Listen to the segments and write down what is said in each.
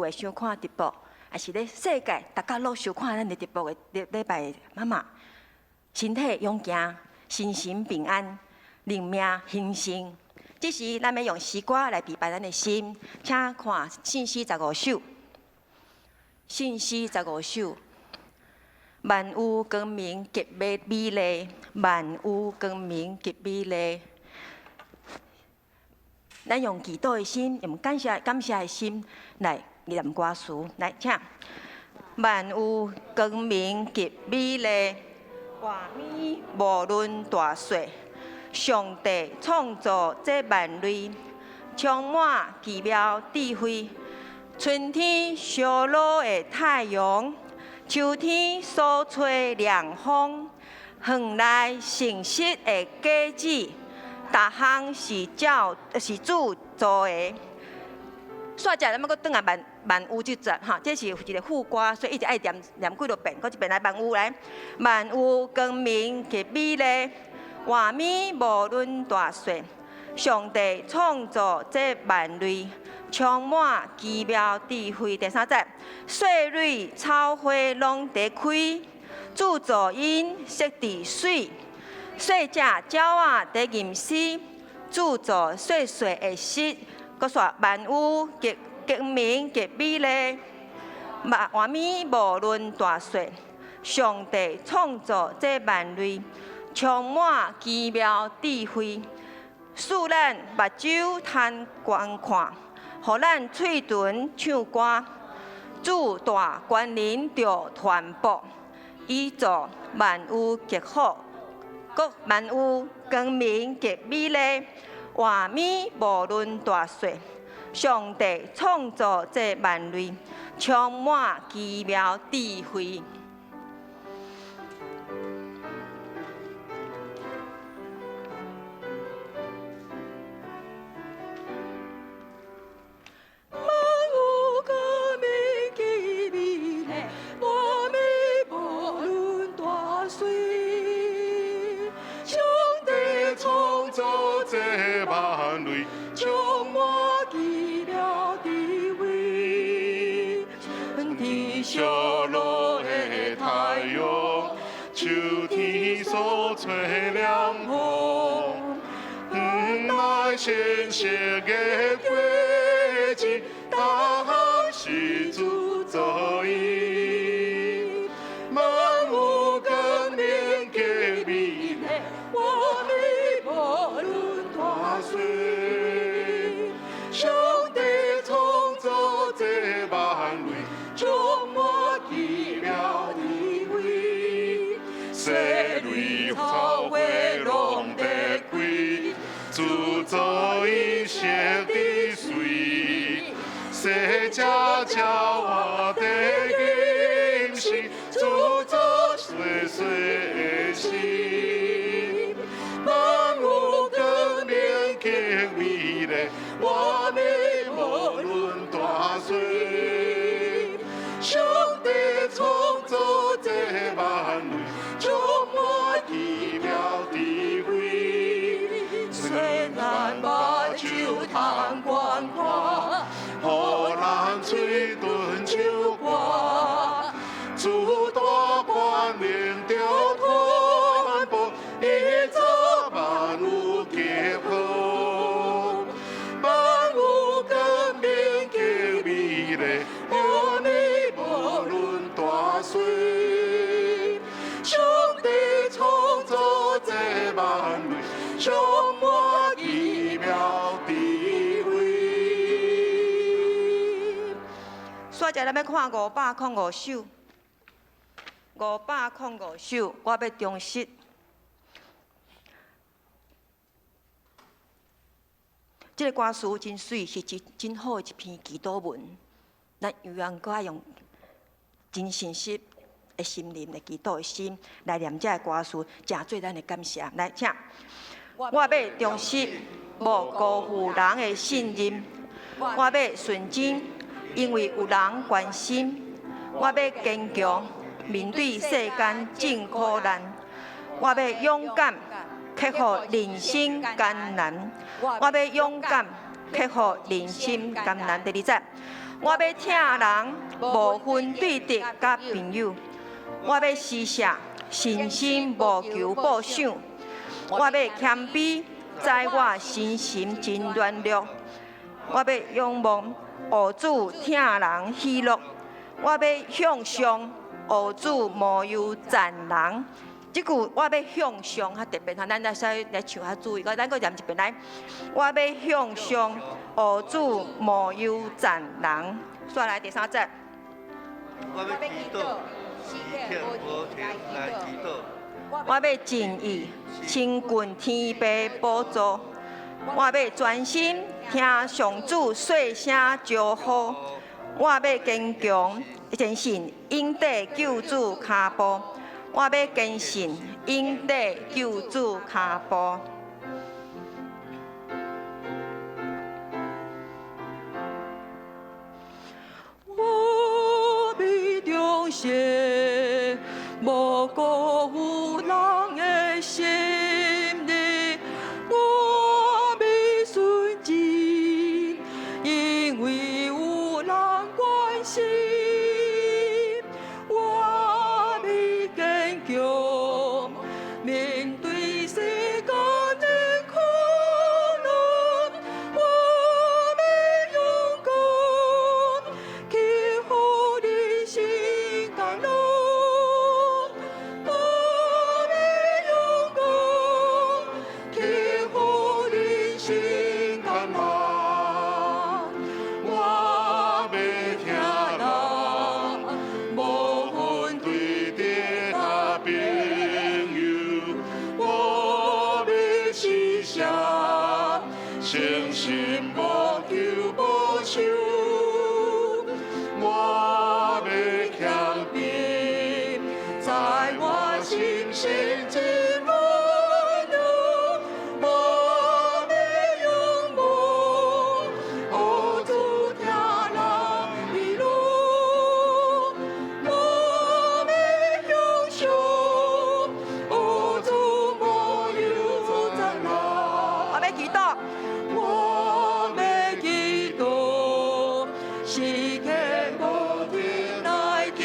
會收看直播，抑是咧世界逐角攏收看咱的直播的禮禮拜媽媽，身體勇健，身心平安，靈命興盛。這時，咱欲用詩歌來預備咱的心，請看聖詩十五首。聖詩十五首，萬有光明極美美麗，萬有光明極美麗。咱用祈禱的心，用感謝感謝的心來念歌詞，來，請。萬有光明極美麗，畫面無論大細，上帝創造這萬類，充滿奇妙智慧。春天燒熱的太陽，秋天所吹涼風，園內成熟的果子，逐項是照是主造的。煞只，咱欲閣轉來萬萬有這節哈，這是一個副歌，所以一直愛念念幾落遍，閣一遍來萬有來。萬有光明極美麗，畫面無論大細，上帝創造這萬類，充滿奇妙智慧。第三節，細蕊草花攏佇開，主造𪜶設置媠。細隻鳥仔佇吟詩，主造細細的穡。閣煞萬有極光明極美麗，畫面無論大細，上帝創造這萬類，充滿奇妙智慧，賜咱目睭通觀看，予咱喙唇唱歌，主大權能著傳播，伊造萬有極好，閣萬有光明極美麗。畫面無論大細，上帝創造這萬類，充滿奇妙智慧。萬有光明極美麗，畫面無論大細，上帝創造這萬類，充滿奇妙智慧。春天燒熱的太陽，秋天所吹涼風，園內成熟的果子，逐項是主造的。萬有光明極美麗，畫面無論大細，上帝創造這萬類，充滿奇妙智慧。細蕊草花攏佇開，主造𪜶設置媠。細隻鳥仔佇吟詩，主造細細的穡。萬有光明極美麗，畫面無論大細，上帝創造這萬類，充滿奇妙智慧。賜咱目睭通觀看，予咱喙唇唱歌，主大權能著傳播，伊造萬有極好，萬有光明極美麗，畫面無論大細，上帝創造這萬類，充滿奇妙智慧。煞只咱欲看505首，505首，我欲忠實。這个歌詞真媠，是真真好的一篇祈禱文。咱猶原閣愛用真誠實的心靈來祈禱的心來念這个歌詞，誠做咱的感謝。來，請。我欲忠實，無辜負人的信任。我欲純真，因為有人關心。我欲堅強，面對世間眾苦難。我欲勇敢，克服人生艱難。我欲勇敢，克服人生艱難。第二節，我欲疼人，無分對敵佮朋友。我欲施捨，誠心無求報賞。我欲謙卑，知我身心真軟弱。我欲仰望，予主疼人喜樂。我欲向上，予主無憂讚人。這句我欲向上較特別，咱來使來唱較注意。咱閣念一遍來。我欲向上，予主無憂讚人。煞來第三節。我欲祈禱，時刻無停來祈禱。我欲盡意親近天父寶座。我欲專心聽上主細聲招呼。我欲堅強堅信擁綴救主跤步。我欲堅信擁綴救主跤步。我欲重生，無辜負人的心意。我欲純真，因為有人關心。我欲堅強，面對世間的苦難。我欲勇敢，去予人生艱難。我欲勇敢，去予人生艱難。我欲疼人，無分對敵佮朋友。我欲施捨，誠心無求報酬。我欲謙卑，知我心性真軟弱。我欲仰望，予主疼人喜樂。我欲向上，予主無憂讚人。我欲祈禱，我欲祈禱，時刻無停來祈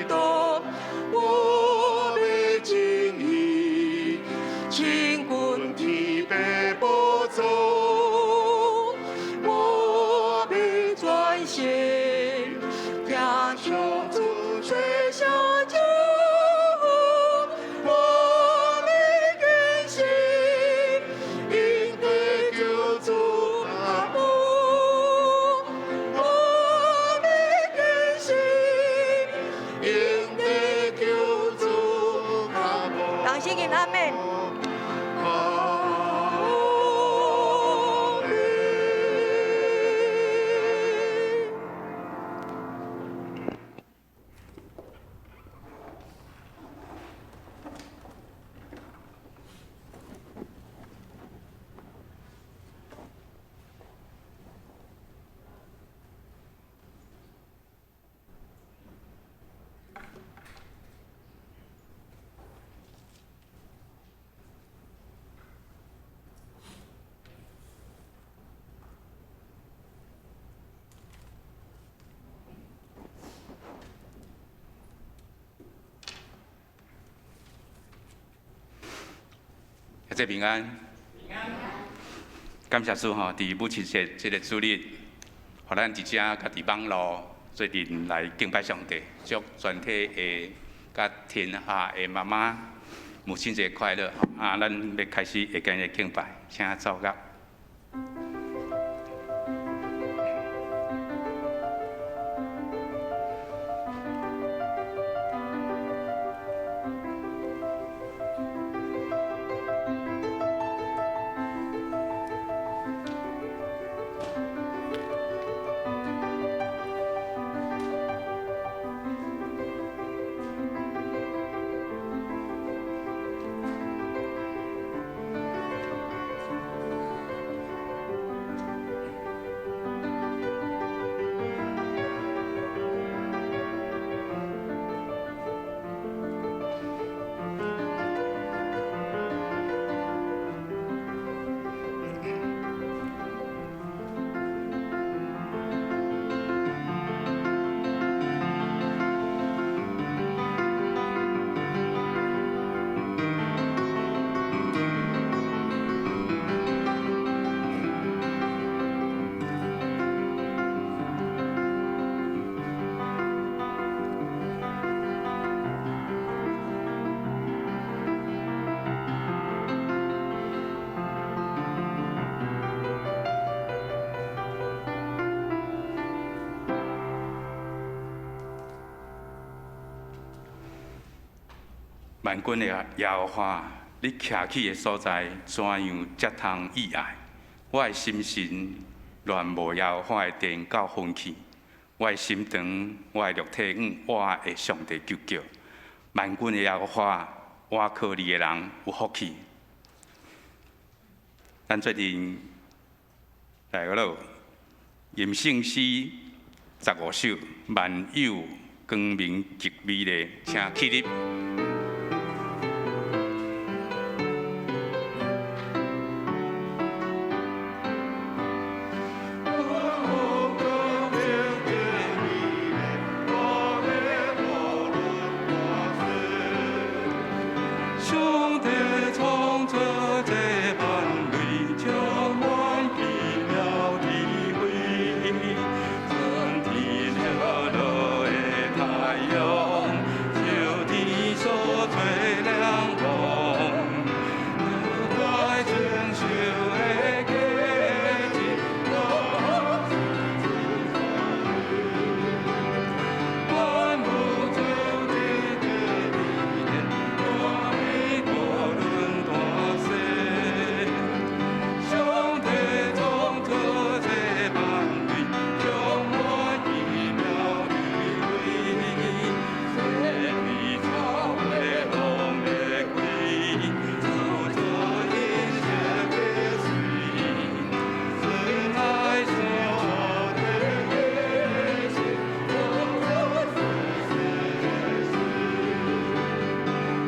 禱。我欲盡意親近天父寶座。我欲專心聽上主細聲招呼。我欲堅信擁綴救主跤步。我欲堅信擁綴救主跤步。同聲吟阿們。阿們。兄弟平安。感謝主吼，佇母親節這个主日，予咱佇遮佮佇網路做陣來敬拜上帝，祝全體的佮天下的媽媽母親節快樂！啊，咱欲開始下間的敬拜，請奏樂。萬軍的耶和華，你徛起的所在，怎樣才通意愛？我的心神戀慕耶和華的殿到昏去，我的心腸，我的肉體，向我的上帝求叫。萬軍的耶和華，倚靠你的人有福氣。咱做陣來咯，吟聖詩15首，萬有光明極美麗，請起立。上帝創造這萬類，充滿奇妙智慧。春天落落的太陽，秋天所吹涼風，熱帶春秋的季節，萬物造這個美麗，大美無論大細。上帝創造這萬類，充滿奇妙智慧。千里草的風的開，處處音色的水，春來秋的季節，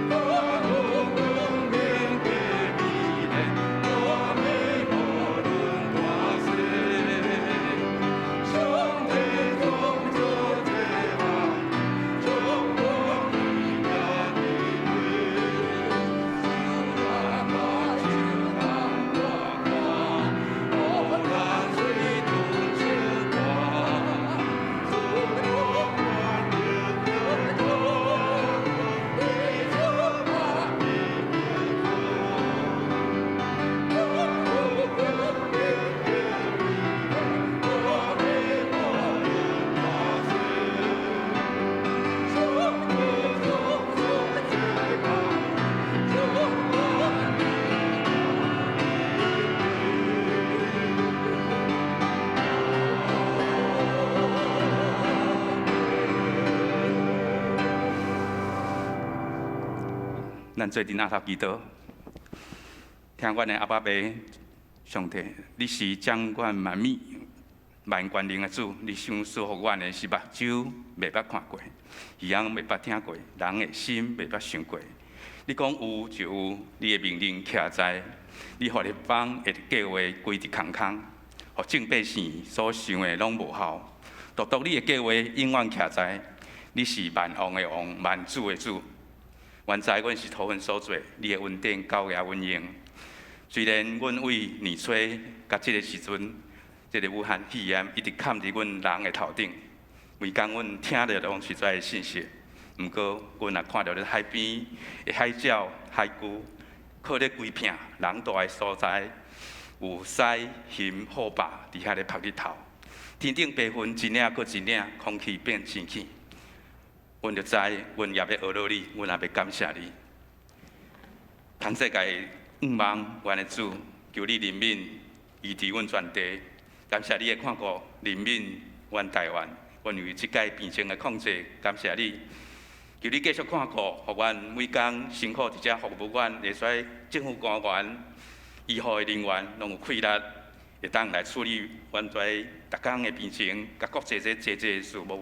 萬物光明的美麗，大美無論大細。上帝創造這萬類，充滿奇妙智慧。樹大樹通我看，予咱水吞秋乾。主萬有光明充滿奇妙萬物光明的美麗，大美無論大細。上帝創造這萬類，充滿奇妙智咱做陣阿頭祈禱，聽阮的阿爸父上帝，你是掌管萬物、萬權能的主，你賞賜予阮的是目睭袂捌看過，耳仔袂捌聽過，人的心袂捌想過。你講有就有，你的命令徛在，你予列邦的計劃歸佇空空，予眾百姓所想的攏無效。獨獨你的計劃永遠徛在，你是萬王的王，萬主的主。原知阮是土雲所做，你的恩典夠額阮用。雖然阮為年初佮這个時陣，這个武漢肺炎一直崁佇阮人的頭頂，每工阮聽著攏是這个信息。毋過，阮若看著咧海邊的海鳥、海龜，靠咧規片人住的所在，有獅、熊、虎豹佇遐咧曝日頭，天頂白雲一領閣一領，空氣變清氣。阮就知，阮也欲學落你，阮也欲感謝你。全世界仰望阮的主，求你憐憫醫治阮全地。感謝你的看顧，憐憫阮台灣，阮為這屆病情的控制，感謝你。求你繼續看顧，予阮每工辛苦佇遮服務阮，會使政府官員、醫護的人員，攏有氣力，會當來處理阮遮逐工的病情，佮國際這濟濟事務，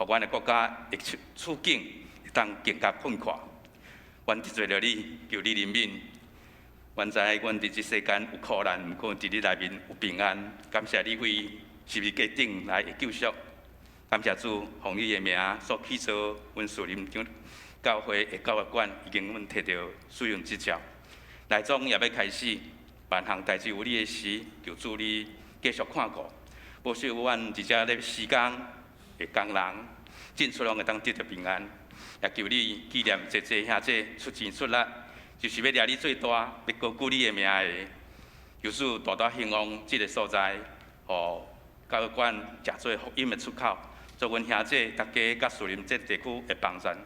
予阮的國家的處境會當更加困闊。阮得罪著你，求你憐憫。阮知阮佇這世間有苦難，毋過佇你內面有平安。感謝你為十字架頂來的救贖。感謝主，奉你的名所起造，阮樹林長教會的教育館已經阮提著使用執照。內裝也欲開始，萬項代誌有你的時，求主你繼續看顧，保守阮佇遮咧施工的工人進出攏會當得著平安。也求你紀念濟濟兄弟出錢出力，就是欲掠你做大，欲高舉你的名的。求主大大興旺這個所在，予教育館誠做福音的出口，做阮兄弟逐家佮樹林這地區的幫贊。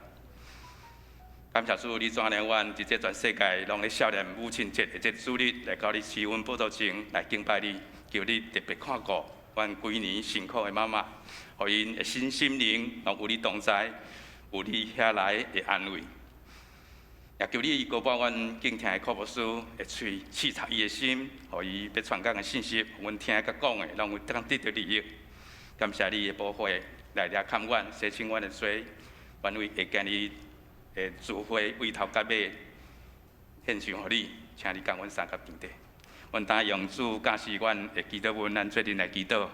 感謝主，你帶領阮佇這全世界攏咧少年母親節的這主日來到你施恩寶座前來敬拜你，求你特別看顧阮幾年辛苦的媽媽，予𪜶的身心靈攏有你同在，有你遐來的安慰。也求你膏抹阮敬聽的柯牧師的喙，刺插伊的心，予伊欲傳講的信息，阮聽佮講的，攏有當得著利益。感謝你的寶血來掠看阮，洗清阮的罪，阮為會今日的聚會為頭到尾獻上予你，請你共阮三佮平地。阮當用主教示阮的祈禱文，咱做陣來祈禱。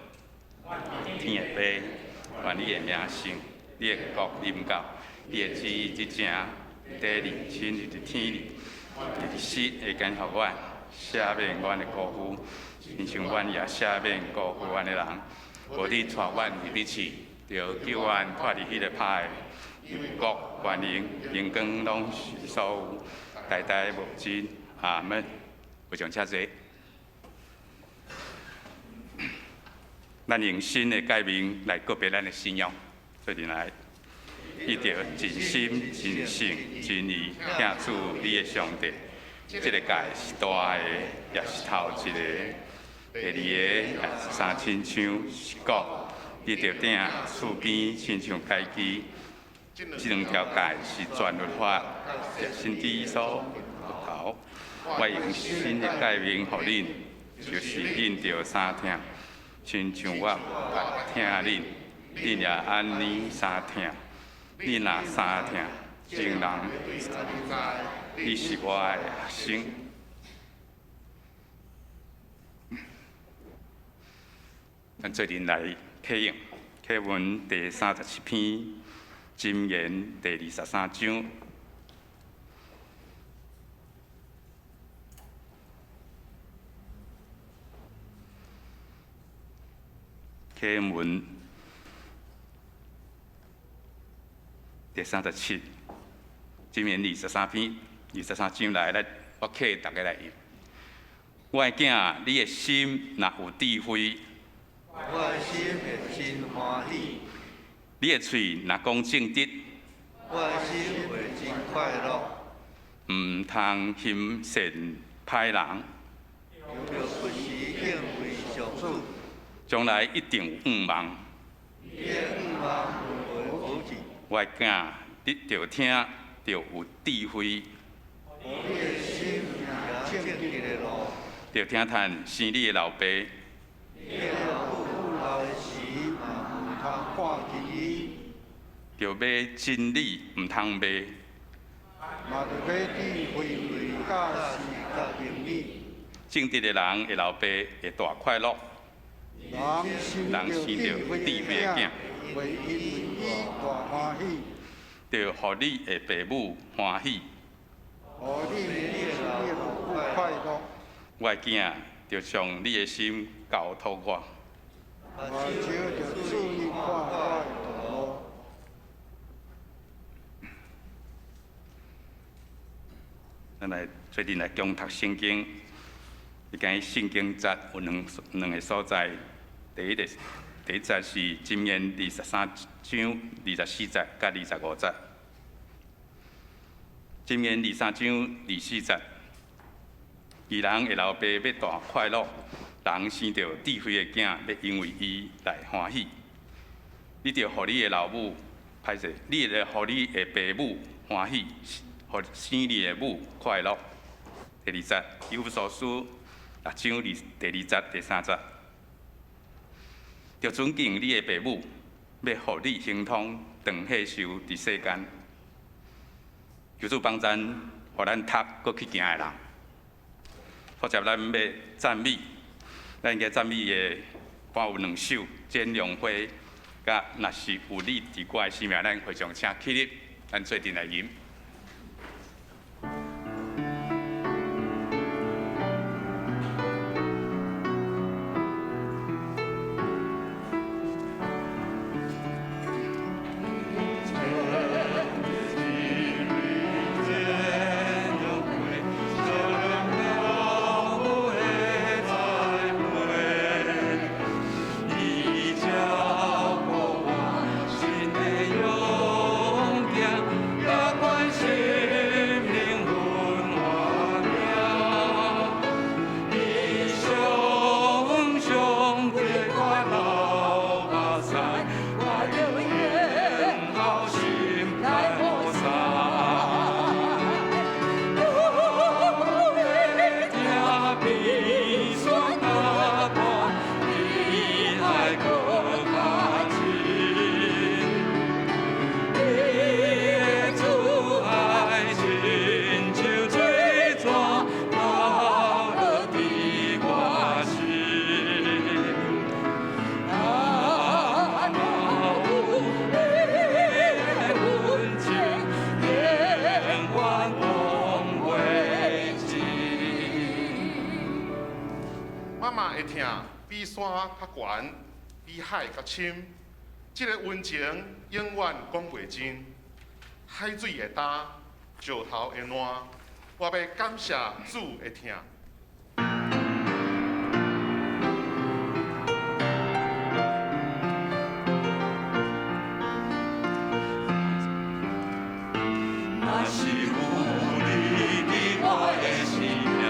天的父，願你的名聖，你的國臨到，你的旨意執行，佇地裡親像佇天裡。日時會揀予阮，赦免阮的過負，親像阮也赦免過負阮的人。無你帶阮入去試，著救阮脫離彼个歹的。因為國、權能、榮光攏是所有，代代無盡。阿門。非常請坐。咱用新的誡命來告別咱的信仰，做陣來，你著盡心、盡性、盡意疼主你的上帝。這个誡是大的，也是頭一个。第二個也是相親像，是講你著疼厝邊親像家己。這兩條誡是全律法，也先知所教。我用新的誡命予恁，就是恁著相疼，親像我捌疼恁，恁也按呢相疼。恁若相疼，眾人會知你是我的學生。咱做陣來啟用課文第37篇，箴言第23章。課文第37，箴言23篇，23章來，來我啟逐家來讀。我的囝，你的心若有智慧，我的心會真歡喜。你的喙若講正直，我的心會真快樂。毋通行善歹人，著不時敬畏上主，將來一定有向望。你的向望袂保證。我的囝，你著聽，著有智慧。你的心行正直的路，著聽趁生你的老爸。你的老母老的時嘛毋通看輕伊，著買真理，毋通賣。嘛著買智慧為教示佮明理。正直的人的老爸會大快樂。人生著智慧的囝，會因為伊大歡喜。著予你的爸母歡喜。予你的老母快樂。我的囝，著將你的心交託我。目睭著注意看我的道路。咱來做陣來共讀聖經。你今日聖經節有兩個所在，第一節是箴言23章24節佮25節。箴言23章24節，義人的老爸欲大快樂，人生著智慧的囝，欲因為伊來歡喜。你著予你的老母歹勢，你著予你的爸母歡喜，予生你的母快樂。第二節，以弗所書六章第二節第三節，著尊敬你的爸母，欲予你亨通長歲壽佇世間。求主幫咱，予咱讀閣去行的人。否則咱欲讚美，咱應該讚美的歌有兩首《剪龍花》，佮若是有你佇我的生命，咱非常請起立，咱做陣來吟。伊照顧我，新的勇敢，的疼比山較懸，比海較深。這个溫情永遠講袂盡。海水會焦，石頭會爛，我欲感謝主的疼。若是有你佇我的生命，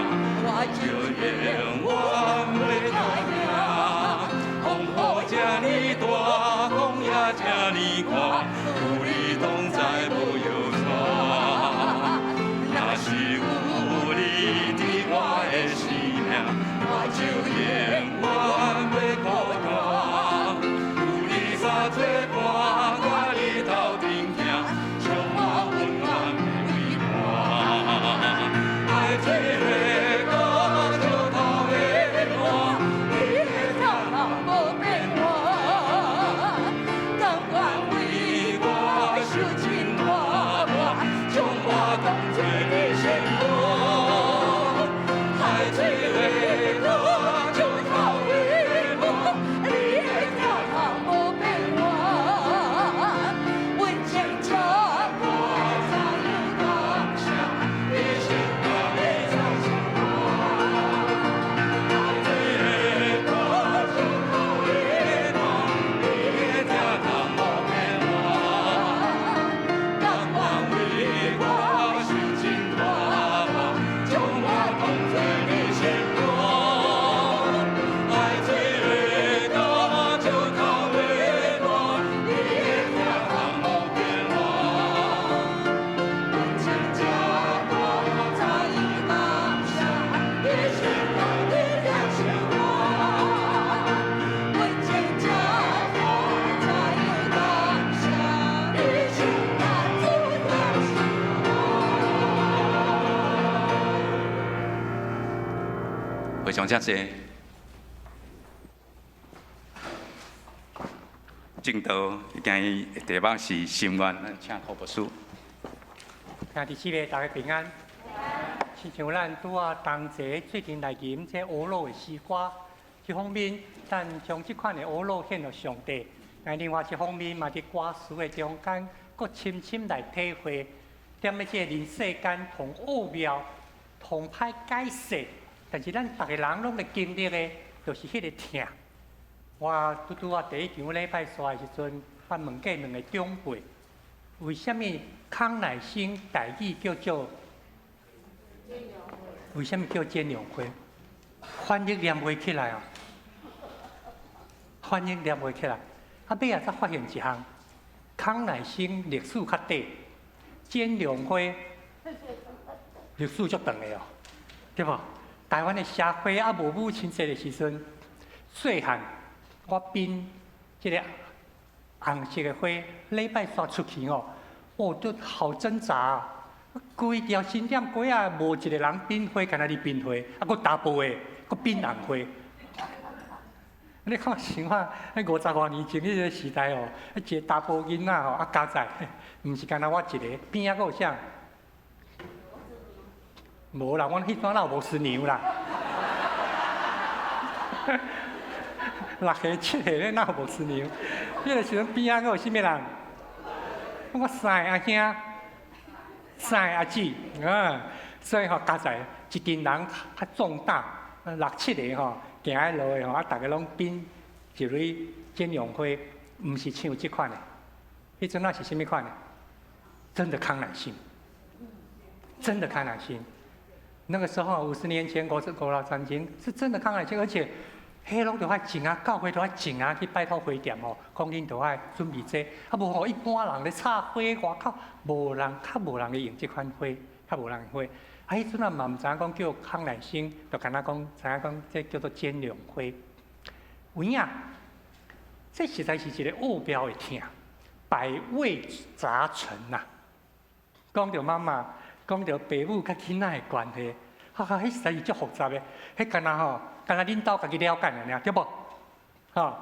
我就永遠欲靠拼。風雨這呢大，風也這呢寒，有你同在無搖掣。若是有你佇我的生命，我就永遠欲孤單。有你三做伴，佮你鬥陣行，充滿溫暖的陪伴。海水會乾，石頭會爛，你的疼無變換，甘願為我受盡拖磨，將我當作你心肝。海水會乾，石頭會爛，你的疼無變換，溫情這大，怎樣感謝？你心肝的在心肝。海水會乾，石頭會爛，你的疼無變換，甘願為我受盡拖磨，將我當作你心肝。海水會乾，石頭會爛，你的疼無變換。溫情這大，怎樣感謝？你心肝的疼惜我。溫情這大，怎樣感謝？你心肝主疼惜我。回想這濟，證道今日的題目是心願，咱請柯牧師。兄弟姊妹，大家平安。親像咱拄仔同齊做陣來吟這烏魯的詩歌，一方面，咱將這款的烏魯獻予上帝；但另外一方面，嘛佇歌詞的中間，閣深深來體會，踮咧這个人世間同奧妙、同歹解釋，但是咱逐个人攏會經歷的，就是彼个疼。我拄拄仔第一場禮拜煞的時陣，我問過兩个長輩，為啥物康乃馨台語叫做？為啥物叫剪龍花？翻譯念袂起來啊！翻譯念袂起來。啊，尾仔才發現一項，康乃馨歷史較短，剪龍花歷史足長的哦，對無？台灣的社會猶無母親節的時陣，細漢我編這个紅色的花，禮拜三出去哦，哦，都好掙扎啊！規條新店街仔，無一个人編花，干焦你編花，啊，閣查埔的，閣編紅花。你看想看，彼五十外年前彼个時代哦，一个查埔囡仔吼，啊佳哉，毋是干焦我一个，邊仔閣有啥？無啦，阮彼陣哪有牧師娘啦？六歲七歲咧，哪有牧師娘？彼个時陣邊仔閣有啥物人？我三个阿兄，三个阿姊，啊，所以吼佳哉，一群人較壯膽，六七个吼行喺路的吼，啊，逐个攏編一蕊剪龍花，毋是像這款的，彼陣仔是啥物款的？真的康乃馨，真的康乃馨。那個時候50年前，五十五六年前是真的康乃馨，而且彼攏著愛前啊，教會著愛前啊去拜託花店吼，講恁著愛準備這個，啊無吼一般人咧插花外口，無人較無人咧用這款花，較無人花。啊，彼陣仔嘛毋知影講叫康乃馨，就敢若講知影講這叫做剪龍花。有影，這實在是一個奧妙的疼，百味雜陳呐。講著媽媽，講著爸母佮囡仔的關係，哈哈，彼實在是足複雜的。彼敢若吼，敢若恁兜家己了解爾，對無？吼，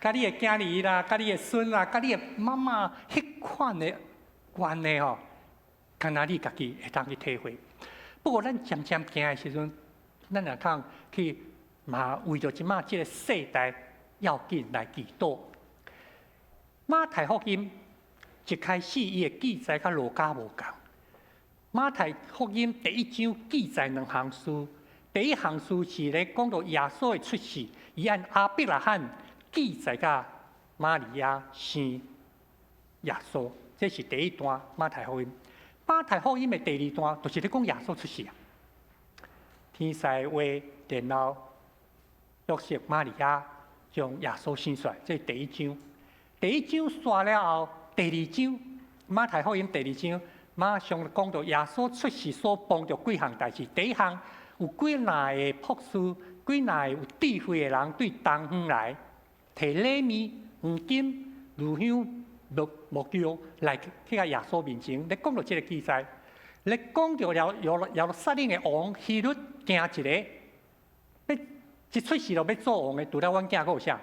佮你的囝兒啦，佮你的孫啦，佮你的媽媽，彼款的關係吼，敢若你家己會當去體會。不過咱漸漸行的時陣，咱若通去嘛為著這馬這个世代要緊來祈禱。馬太福音一開始伊的記載佮路加無仝。馬太福音第一章記載兩項事，第一項事是咧講到耶穌的出世，伊按亞伯拉罕記載佮瑪利亞生耶穌，這是第一段馬太福音。馬太福音的第二段就是咧講耶穌出世啊。天使話，然後約瑟瑪利亞將耶穌生出來，這是第一章。第一章煞了後，第二章馬太福音第二章馬上講到耶穌出世所碰著幾項代誌。第一項有幾若个博士，幾若个有智慧的人對東方來，提禮物、黃金、乳香、沒藥來去共耶穌面前。咧講到這个記載，咧講著了耶路撒冷的王希律驚一个，欲一出世就欲做王的，除了阮囝閣有啥？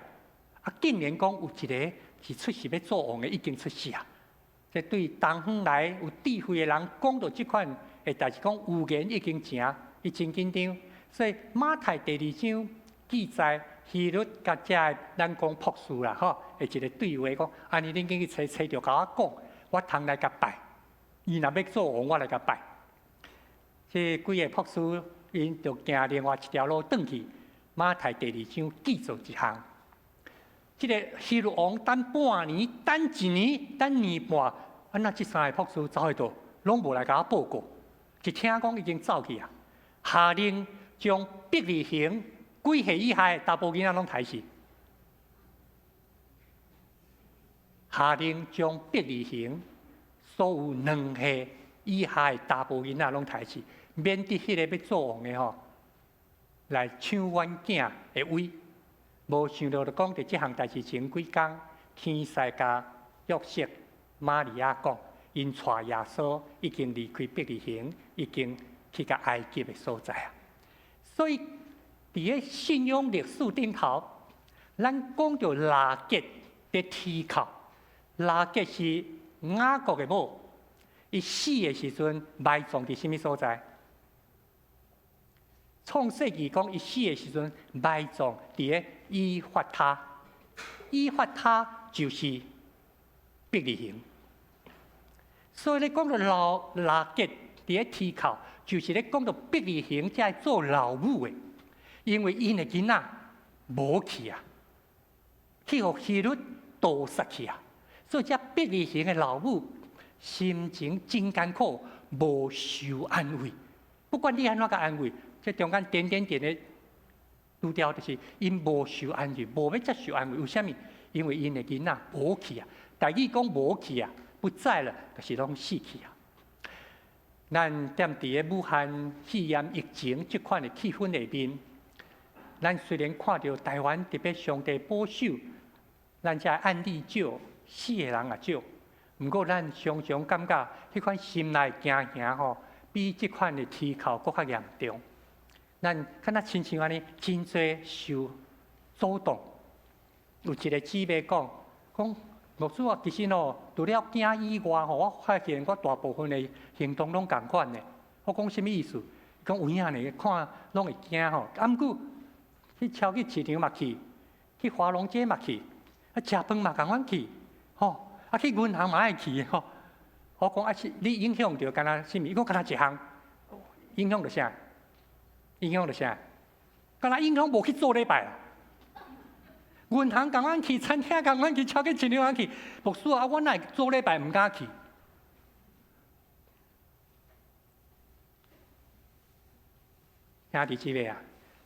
啊，竟然講有一个是出世欲做王的已經出世啊！這對東方來有智慧的人講著這款的代誌，講預言已經成，伊真緊張。所以馬太第二章記載希律佮這个咱講博士啦，吼，的一个對話講，按呢恁緊去揣揣著共我講，我通來共拜。伊若欲做王，我來共拜。這幾个博士𪜶就行另外一條路轉去。馬太第二章記載一項，這个希律王等半年，等一年，等年半，啊，那這三个博士走彼佗，攏無來共我報告。一聽講已經走去啊，下令將伯利恆幾歲以下的查埔囡仔攏刣死。下令將伯利恆所有2歲以下的查埔囡仔攏刣死，免得彼个欲做王的吼來搶阮囝的位。無想著就講佇這項代誌前幾工，天使共約瑟、瑪利亞講，𪜶帶耶穌已經離開伯利恆，已經去到埃及的所在啊。所以佇个信仰歷史頂頭，咱講著拉結佇天口，拉結是雅各的某，伊死的時陣埋葬佇啥物所在？創世記講，伊死的時陣埋葬佇个以法他，以法他就是伯利恆。所以咧講著拉結佇个天口，就是咧講著伯利恆才會做老母的，因為𪜶的囡仔無去啊，去予希律屠殺去啊，所以這伯利恆的老母心情真艱苦，無受安慰。不管你按怎共安慰，這中間點點點的拄著就是𪜶無受安慰，無欲接受安慰。為啥物？因為𪜶的囡仔無去啊。台語講無去啊，不在了，就是攏死去啊。咱踮佇个武漢肺炎疫情這款的氣氛內面，咱雖然看著台灣特別上帝保守，咱這案例少，死的人也少，毋過咱常常感覺彼款心內驚惶吼，比這款的天哭閣較嚴重。咱敢若親像按呢，真濟受阻擋。有一個姊妹講，講牧師啊，其實哦，除了驚以外吼，我發現我大部分的行動攏仝款的。我講啥物意思？講有影呢，看攏會驚吼。啊，毋過去超級市場嘛去，去華龍街嘛去，啊，食飯嘛仝款去，吼，啊，去銀行嘛愛去吼。我講啊，是你影響著敢若啥物？伊講敢若一項，影響著啥？影響著啥？敢若影響無去做禮拜啦。銀行仝款去，餐廳仝款去，超級市場仝去。牧師啊，我哪會做禮拜毋敢去？兄弟姊妹啊，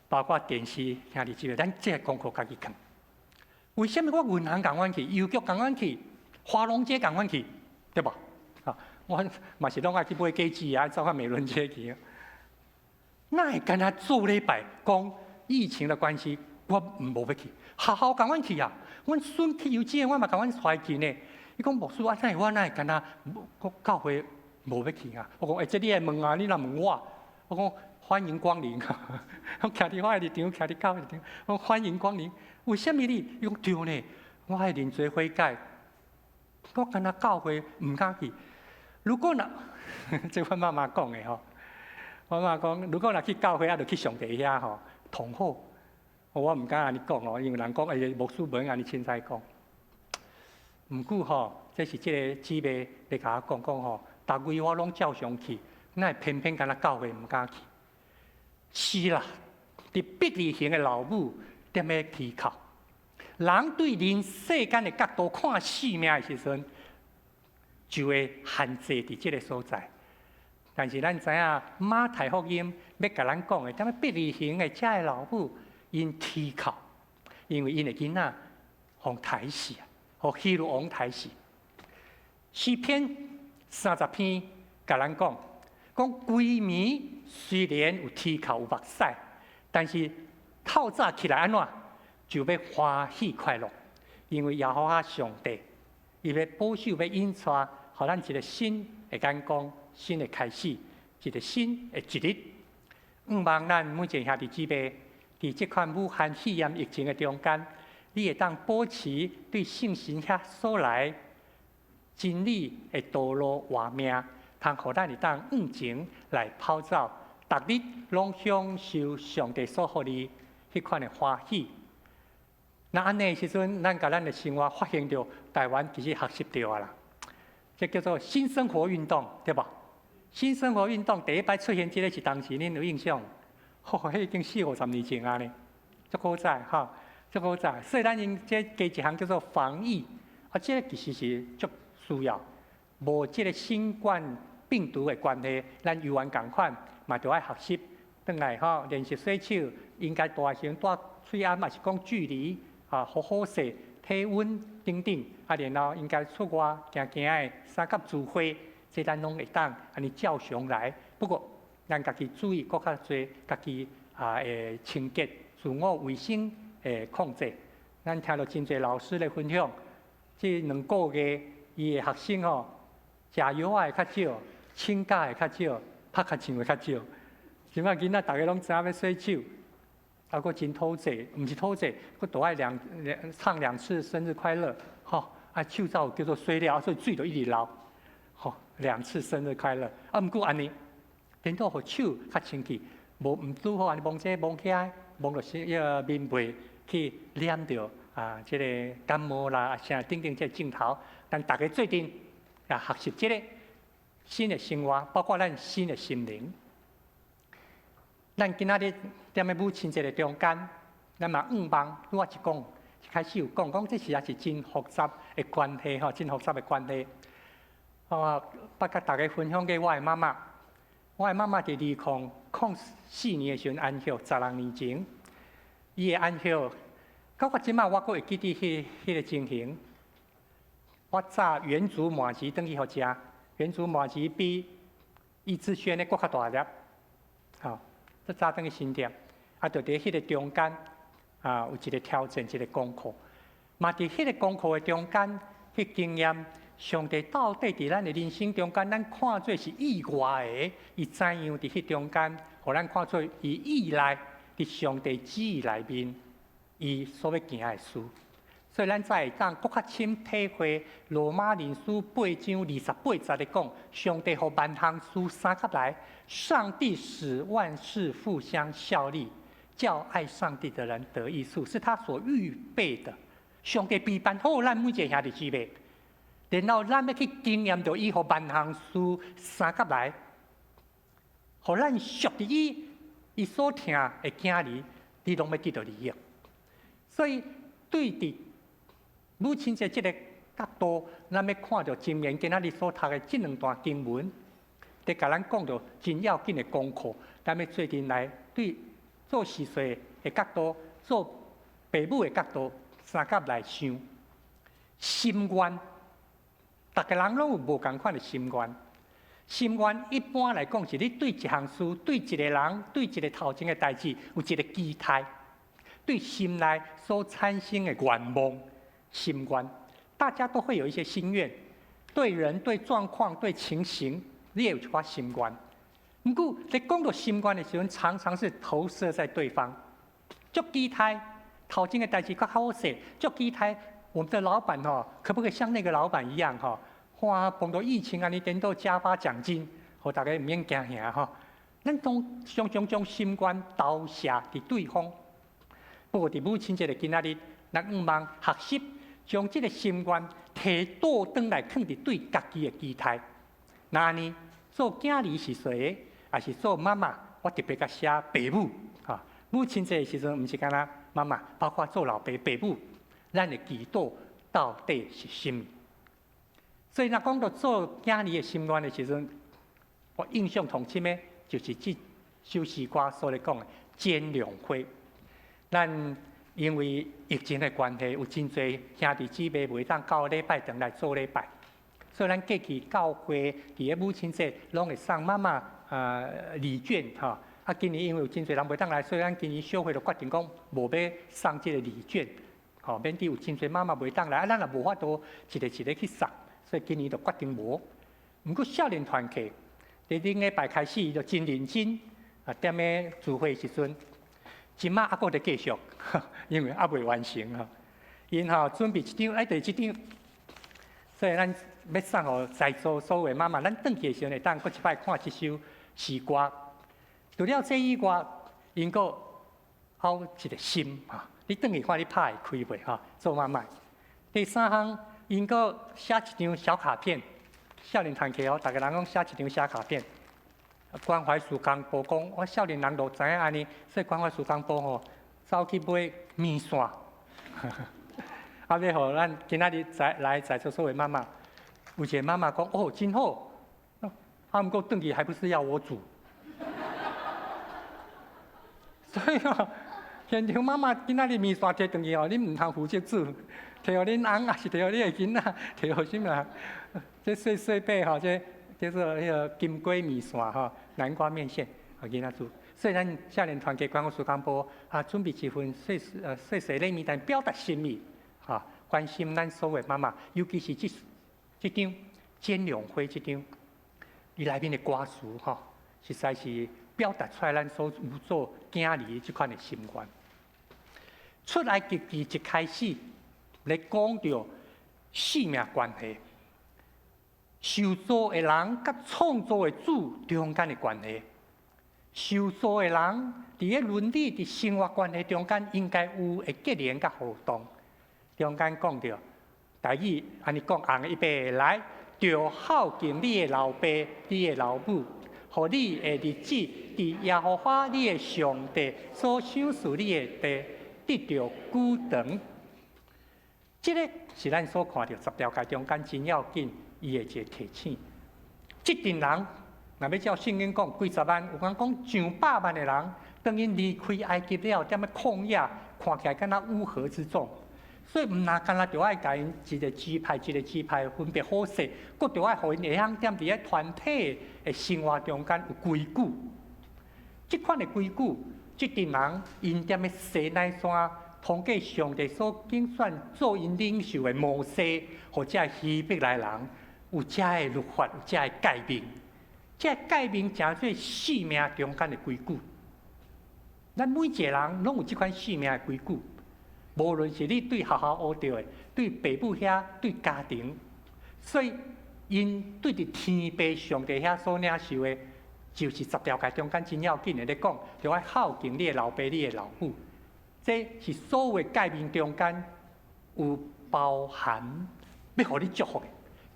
包括電視兄弟姊妹，咱這個功課家己看。為啥物我銀行仝款去，郵局仝款去，華龍街仝款去，對無？啊，我嘛是攏愛去買果子啊，走較美崙街去。哪會敢若做禮拜講疫情的關係，我無欲去。學校仝款去啊，阮孫去幼稚園，我嘛仝款帶去呢。伊講牧師，啊，哪會我哪會敢若教會無欲去啊？我講，欸，這你愛問啊，你若問我，我講歡迎光臨。我徛佇我的立場，徛佇教會立場，我講歡迎光臨。為啥物你？伊講對呢，我愛認罪悔改。我敢若教會毋敢去。如果若，這阮媽媽講的吼，我媽講，如果若去教會，啊，就去上帝遐吼，同好。我毋敢按呢講哦，因為人講欸牧師袂按呢凊彩講。毋過吼，這是這个姊妹來共我講講吼，逐位我攏照常去，哪會偏偏干焦教會毋敢去？是啦，佇伯利恆的老母踮咧啼哭，人對人世間的角度看性命的時陣，就會限制佇這个所在。但是咱知影馬太福音欲共咱講的，踮咧伯利恆的遮的老母，𪜶啼哭，因為𪜶的囡仔予刣死啊，予希律王刣死。詩篇30篇共咱講，講規暝雖然有啼哭有目屎，但是透早起來按怎，就欲歡喜快樂，因為耶和華上帝，伊欲保守，欲引帶，予咱一个新的眼光、新的開始，一个新的一日。向望咱每一个兄弟姊妹，佇這款武漢肺炎疫情的中間，你會當保持對聖神遐所來真理的道路活命，通予咱會當向前來跑走，逐日攏享受上帝所予你彼款的歡喜。若按呢的時陣，咱共咱的生活發現著台灣其實學習著啊啦，這叫做新生活運動，對無？新生活運動第一擺出現這个是當時，恁有印象？吼，彼已經四五十年前啊呢，足古早吼，足古早。所以咱𪜶這加一項叫做防疫，啊，這个其實是足需要。無這个新冠病毒的關係，咱猶原仝款嘛，著愛學習，轉來吼練習洗手，應該戴時陣戴喙罨，抑是講距離啊，好好勢、體溫等等，啊，然後應該出外行行的三甲聚會，這咱攏會當按呢照常來。不過，咱家己注意閣較濟，家己啊會清潔、自我衛生的控制。咱聽著真濟老師咧分享，這2個月伊的學生吼，食藥仔的較少，請假的較少，拍尻槍的較少。這擺囡仔逐个攏知影欲洗手，啊，閣真討濟，毋是討濟，閣都愛兩兩唱兩次生日快樂，吼，啊，手才有叫做洗了，所以水就一直流，吼，兩次生日快樂。啊，毋過按呢，顛倒予手較清氣，無毋拄好按呢摸這摸遐，摸著是彼个面袂去染著啊，這个感冒啦，啥等等這个症頭。咱逐家做陣也學習這个新的生活，包括咱新的心靈。咱今仔日踮咧母親節的中間，咱嘛向望，拄仔一講，一開始有講，講這是也是真複雜的關係吼，真複雜的關係。我捌共大家分享過我的媽媽，我的媽媽佇2004年的時陣安息，16年前，伊的安息，到我這擺我閣會記得彼个情形。我炸元祖麻糍轉去予食，元祖麻糍比一之軒的閣較大粒，吼。這早轉去新店，啊，就佇彼个中間啊，有一个挑戰，一个功課。嘛，佇彼个功課的中間去經驗上帝到底佇咱的人生中間，咱看做是意外的，伊怎樣佇彼中間，予咱看做伊意內佇上帝旨意內面，伊所欲行的事。所以咱才會當閣較深體會羅馬人書8章28節咧講，上帝予萬項事相佮來，上帝使萬事互相效力，叫愛上帝的人得益處，是他所預備的。上帝備辦好咱每一个兄弟姊妹，然後咱欲去經驗著伊予萬項事相佮來，予咱屬佇伊，伊所疼的囝兒，你攏欲得著利益。所以對佇母親節這个角度，咱欲看著箴言今仔日所讀的這兩段經文，佇共咱講著真要緊的功課，咱欲做陣來對做序細的角度，做爸母的角度，相佮來想心願。逐个人攏有無仝款的心願。心願一般來講是你對一項事、對一個人、對一個頭前的代誌有一個期待，對心內所產生的願望。心願，大家都會有一些心願，對人、對狀況、對情形，你也有一寡心願。毋過，佇講到心願的時陣，常常是投射在對方。足期待頭前的代誌較好勢，足期待我們的老闆吼，可不可以像那個老闆一樣吼？哇，碰著疫情按呢顛倒加發獎金，予大家毋免驚嚇吼。咱攏常常將心願投射佇對方。不過佇母親節的今仔日，咱向望學習將這个心願提倒轉來，囥佇對家己的期待。若按呢做囝兒是誰，抑是做媽媽，我特別佮寫爸母。哈，母親節的時陣，毋是干焦媽媽，包括做老爸、爸母，咱的祈禱到底是啥物？所以，若講到做囝兒的心願的時陣，我印象頭深的，就是這首詩歌所咧講的剪兩花。咱因為疫情的關係，有真濟兄弟姊妹袂當到禮拜堂來做禮拜，所以咱過去教會佇个母親節攏會送媽媽禮券吼。啊，今年因為有真濟人袂當來，所以咱今年小會就決定講無欲送這个禮券，吼，免得有真濟媽媽袂當來，啊，咱也無法度一个一个去送，所以今年就決定無。毋過少年團契，佇頂禮拜開始伊就真認真，啊，踮咧聚會時陣，這馬猶閣咧繼續，因為猶未完成吼。𪜶吼準備一張，愛第這張，所以咱欲送予在座所有媽媽，咱轉去的時陣會當閣一擺看這首詩歌。除了這以外，𪜶閣還有一個心哈，你轉去看你拍會開袂哈？做媽媽。第三項，𪜶閣寫一張小卡片，少年團契哦，逐个人攏寫一張小卡片。關懷事工部講，我少年人都知影按呢，所以關懷事工部吼，走去買麵線，啊，欲予咱今仔日在來在座所有媽媽，有一個媽媽講，哦，真好，啊，毋過轉去還不是要我煮。所以吼，現場媽媽今仔日麵線提轉去吼，恁毋通負責煮，提予恁翁，抑是提予你的囡仔，提予啥物人？這細細塊吼，這叫做彼个金瓜麵線吼，南瓜麵線，予囡仔煮。所以咱少年團契關懷事工部啊，準備一份細細細禮物，但表達心意，哈，關心咱所有媽媽，尤其是這這張剪兩花這張，伊內面的歌詞吼，實在是表達出來咱所有做囝兒這款的心願。出埃及記一開始咧講著性命關係，受造的人佮創造的主中間的關係，受造的人佇个倫理、佇生活關係中間應該有的結連佮互動。中間講著，台語按呢講，紅預備來，著孝敬你的老爸、你的老母，予你的日子佇耶和華你的上帝所賞賜你的地得著久長。這个是咱所看著十條誡中間真要緊，伊的一個提醒。這陣人，若欲照聖經講，幾十萬，有人講上百萬的人，當𪜶離開埃及了，踮咧曠野，看起來敢若烏合之眾。所以毋若干焦著愛共𪜶一个支派一个支派分別好勢，閣著愛予𪜶會曉踮佇个團體的生活中間有規矩。這款的規矩，這陣人𪜶踮咧西奈山，通過上帝所揀選做𪜶領袖的摩西，予這希伯來人有這个律法，有這个誡命。這个誡命成做性命中間的規矩。咱每一个人攏有這款性命的規矩。無論是你對學校學著的，對爸母遐，對家庭，所以𪜶對佇天父上帝遐所領受的，就是十條誡中間真要緊的咧講，著愛孝敬你的老爸、你的老母。這是所有誡命中間有包含欲予你祝福的。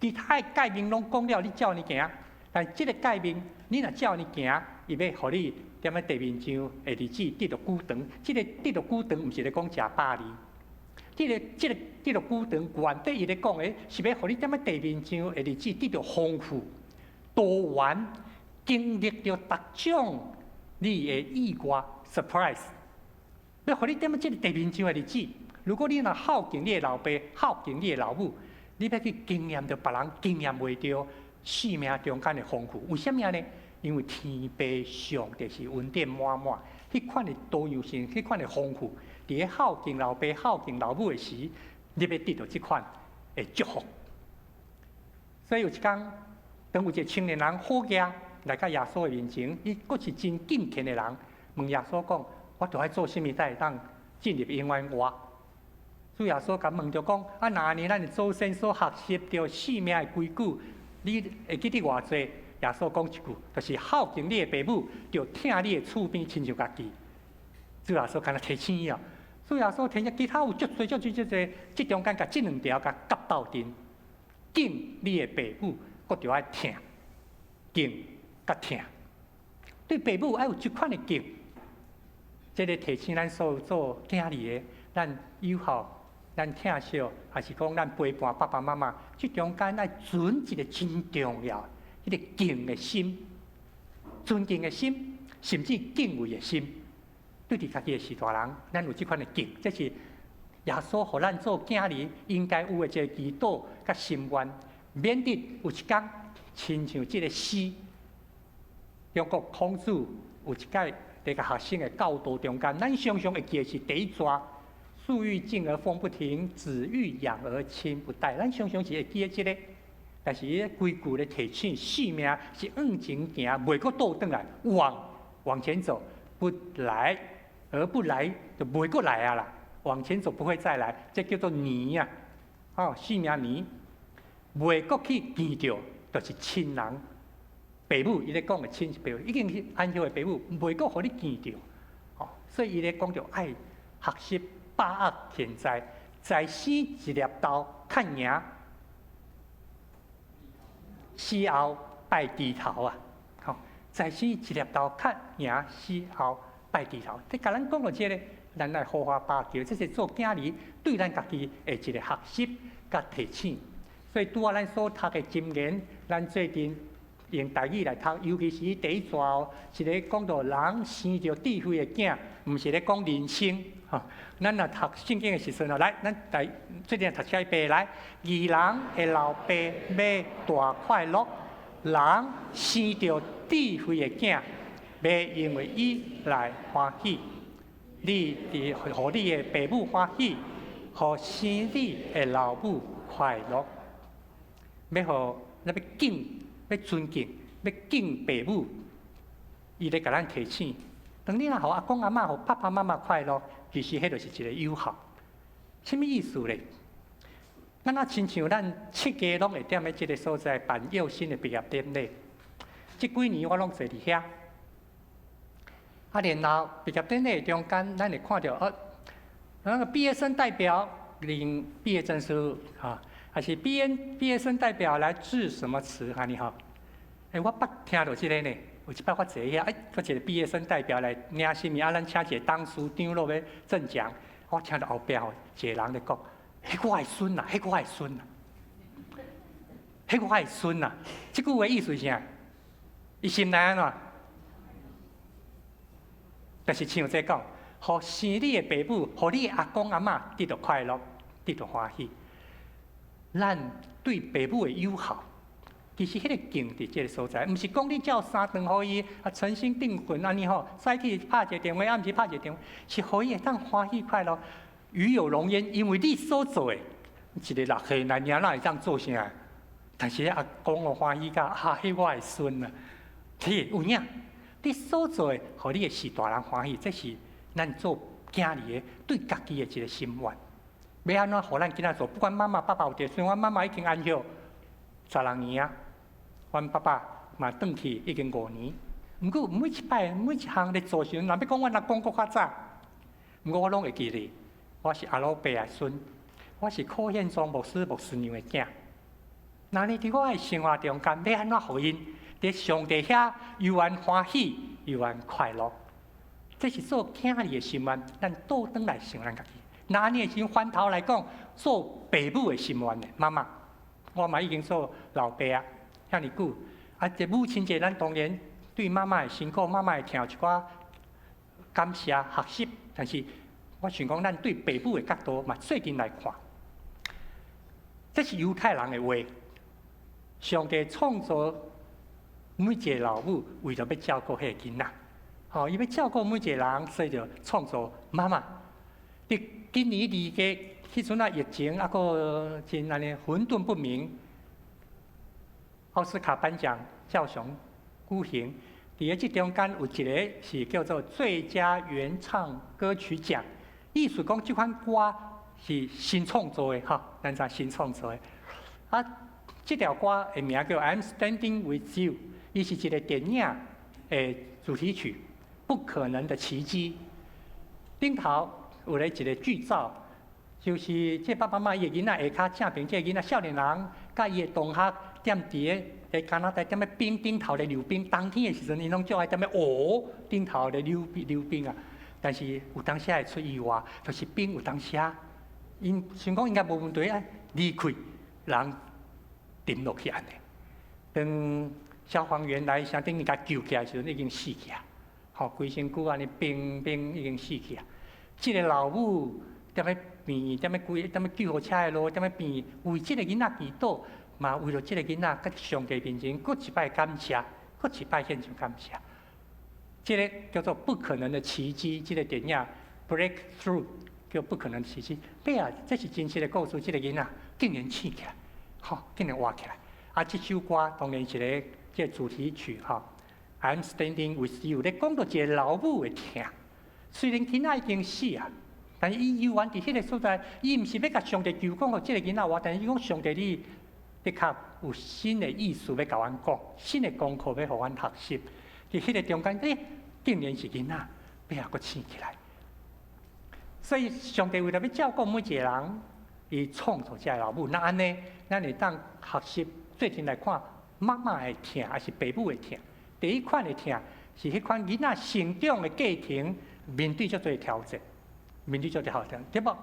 其他的誡命攏講了，你照按呢行，但這个誡命你若照按呢行，伊欲予你踮咧地面上的日子得著久長。這个得著久長，毋是咧講食百二。這个這个得著久長，原底伊咧講的是欲予你踮咧地面上的日子得著豐富、多元，經歷著逐種你的意外 surprise。欲予你踮咧這个地面上的日子，如果你若孝敬你的老爸、孝敬你的老母，你欲去經驗著別人經驗袂著生命中間的豐富。為啥物呢？因為天父上帝是恩典滿滿，彼款的多樣性，彼款的豐富，佇咧孝敬老爸、孝敬老母的時，你欲得著這款的祝福。所以有一工，當有一個青年人好額來到耶穌的面前，伊閣是真敬虔的人，問耶穌講：我著愛做啥物才會當進入永遠活？主耶穌共問著講：啊，若按呢，咱的祖先所學習著性命的規矩，你會記得偌濟？耶穌講一句，就是孝敬你的爸母，著疼你的厝邊，親像家己。主耶穌敢若提醒伊哦，主耶穌聽其他有足濟足濟足濟，這中間共這兩條共夾鬥陣，敬你的爸母，閣著愛疼，敬佮疼，對爸母愛有這款的敬。這個提醒咱所有做囝兒的，咱友好，咱疼惜，還是講咱陪伴爸爸媽媽，這中間愛存一個真重要，彼個敬的心，尊敬的心，甚至敬畏的心。對佇家己的序大人，咱有這款的敬，這是耶穌予咱做囝兒應該有的一個祈禱佮心願，免得有一工親像這個詩，中國孔子有一擺佇共學生的教導中間，咱常常會記的是第一逝，樹欲靜而風不停，子欲養而親不待。咱常常是會記得這個，但是伊規句咧提醒性命是向前行，袂閣倒轉來，往前走，不來而不來就袂閣來啊啦。往前走不會再來，這叫做年啊！哦，性命年，袂閣去見著，就是親人。爸母伊咧講的親是爸母，已經是安息的爸母，袂閣予你見著。哦，所以伊咧講著愛學習把握現在，在生一粒豆，較贏死後拜豬頭啊！吼，在生一粒豆，較贏死後拜豬頭。這共咱講著這个，咱來好好把握，這是做囝兒對咱家己的一個學習佮提醒。所以拄仔咱所讀的箴言，咱做陣用台語來讀，尤其是第一逝哦，是咧講到人生著智慧的囝，毋是咧講人生。吼，咱若讀聖經的時陣哦，來，咱來做陣讀起一來，義人的老爸欲大快樂，人生著智慧的囝，欲因為伊來歡喜。你佇予你的爸母歡喜，予生你的老母快樂。欲予咱欲敬，欲尊敬，欲敬爸母，伊咧共咱提醒。當你若予阿公阿嬤、予爸爸媽媽快樂，其實彼就是一個有效。啥物意思咧？咱若親像咱七家攏會踮咧這个所在辦幼新的畢業典禮，這幾年我攏坐佇遐。啊，然後畢業典禮中間，咱會看著哦，那個畢業生代表領畢業證書，哈，還是畢業生代表來致什麼詞？按呢吼？欸，我捌聽著這个呢。有一擺我坐遐，欸，閣一個畢業生代表來領啥物？啊，咱請一個董事長落欲贈獎。我聽著後壁吼，一個人咧講：彼我的孫啊，彼我的孫啊，彼我的孫啊。這句話意思是啥？伊心內按怎？但是像這講，予生你的爸母，予你的阿公阿嬤得著快樂，得著歡喜。咱對爸母的友好，其實彼个敬佇這个所在，毋是講你照三頓予伊啊，誠心訂婚按呢吼，早起拍一个電話，暗時拍一个電話，是予伊會當歡喜快樂，與有榮焉。因為你所做的，一个6歲男嬰哪會當做啥？但是阿公哦歡喜甲啊，彼我的孫啊，是有影。你所做的，予你的序大人歡喜，這是咱做囝兒的對家己的一个心願。欲按怎予咱囡仔做？不管媽媽爸爸有佇，雖然阮媽媽已經安息16年啊，阮爸爸嘛轉去已經5年。毋過每一擺每一項咧做時陣，若欲講阮阿公閣較早，毋過我攏會記得，我是阿老伯的孫，我是柯憲宗牧師牧師娘的囝。那呢，佇我的生活中間，欲按怎予𪜶佇上帝遐猶原歡喜，猶原快樂？這是做囝兒的心願，咱倒轉來想咱家己。若按呢的時陣，反頭來講，做爸母的心願的媽媽，我嘛已經做老爸啊，遐爾久。啊，這母親節，咱當然對媽媽的辛苦、媽媽的疼有一寡感謝學習，但是我想講，咱對爸母的角度嘛，做陣來看，這是猶太人的話。上帝創造每一个老母，為著欲照顧彼个囡仔，吼，伊欲照顧每一个人，所以就創造媽媽。佇今年2月，彼陣啊疫情猶閣真按呢混沌不明，奧斯卡頒獎照常舉行，佇咧這中間有一个是叫做最佳原創歌曲獎，意思講這款歌是新創作的，吼，咱知新創作的。啊，這條歌的名叫《I'm Standing with You》，伊是一个電影的主題曲，《不可能的奇蹟》。頂頭有咧一个劇照，就是這爸爸媽媽伊的囡仔下跤正爿，這个囡仔少年人，佮伊的同學踮佇个加拿大踮咧冰頂頭咧溜冰，冬天的時陣，𪜶攏足愛踮咧湖頂頭咧溜冰溜冰啊。但是有當時會出意外，就是冰有當時，𪜶想講應該無問題啊，離開人沉落去按呢。當消防員來啥等於共救起來時陣，已經死去啊！吼，規身軀按呢冰冰已經死去啊！這个老母踮咧病院，踮咧規踮咧救護車的路，踮咧病院為這个囡仔祈禱，嘛為著這个囡仔，佮上帝面前閣一擺感謝，閣一擺獻上感謝。這个叫做不可能的奇蹟，這个電影 Breakthrough 叫不可能奇蹟。尾仔，這是真實的故事，這个囡仔竟然醒起來，吼，竟然活起來。啊，這首歌當然是咧，這個主題曲吼，I'm standing with you，咧講著一个老母的疼。雖然囡仔已經死啊，但是伊猶原佇彼个所在，伊毋是欲共上帝求講予這个囡仔活，但是伊講上帝你的確有新的意思欲共阮講，新的功課欲予阮學習。佇彼个中間，欸，竟然是囡仔，尾仔閣醒起來。所以上帝為著欲照顧每一個人，伊創造這个老母。那按呢，咱會當學習做陣來看媽媽的疼，抑是爸母的疼。第一款的疼是彼款囡仔成長的過程，面對足濟挑戰，面對足濟挑戰，對無？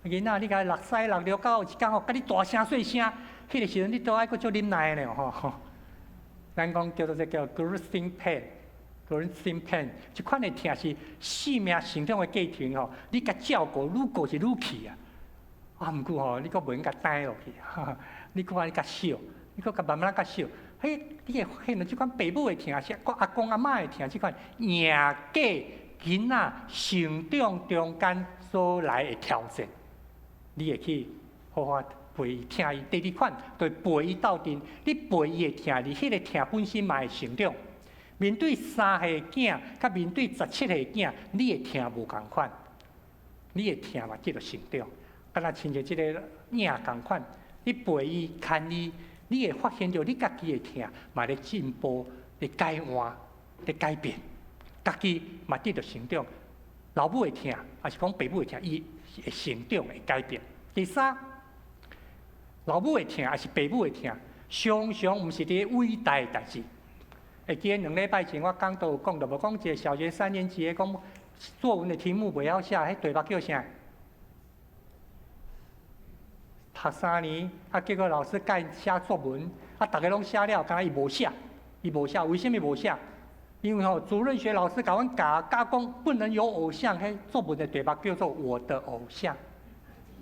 囡仔你共伊落屎落尿到有一工吼，共你大聲細聲，彼個時陣你都愛閣足忍耐的吼。咱講叫做這叫 growing pain，growing pain，這款的疼是生命成長的過程吼，你共照顧愈顧是愈氣啊。啊，毋過吼，你閣袂用共呆落去，你閣愛較惜，你閣共慢慢較惜。彼你會發現著這款爸母的疼，是閣阿公阿嬤的疼，這款贏過囡仔成長中間所來的挑戰，你會去好好陪伊疼伊。第二款，就是陪伊鬥陣，你陪伊的疼，而彼个疼本身嘛會成長。面對3歲囝，佮面對17歲囝，你的疼無仝款，你的疼嘛得著成長。敢若親像這个影仝款，你陪伊牽伊，你會發現著你家己的疼嘛咧進步、咧改換、咧改變，家己嘛得著成長。老母的疼，抑是講爸母的疼，伊會成長、會改變。第三，老母的疼，抑是爸母的疼，常常毋是佇偉大的代誌。會記得2禮拜前我講到有講著無？講一个小學三年級的講作文的題目袂曉寫，彼題目叫啥？讀3年，啊，結果老師教𪜶寫作文，啊，逐个攏寫了，敢若伊無寫，伊無寫，為啥物無寫？因為吼，主日學老師共阮教教講，不能有偶像，彼作文的題目叫做我的偶像，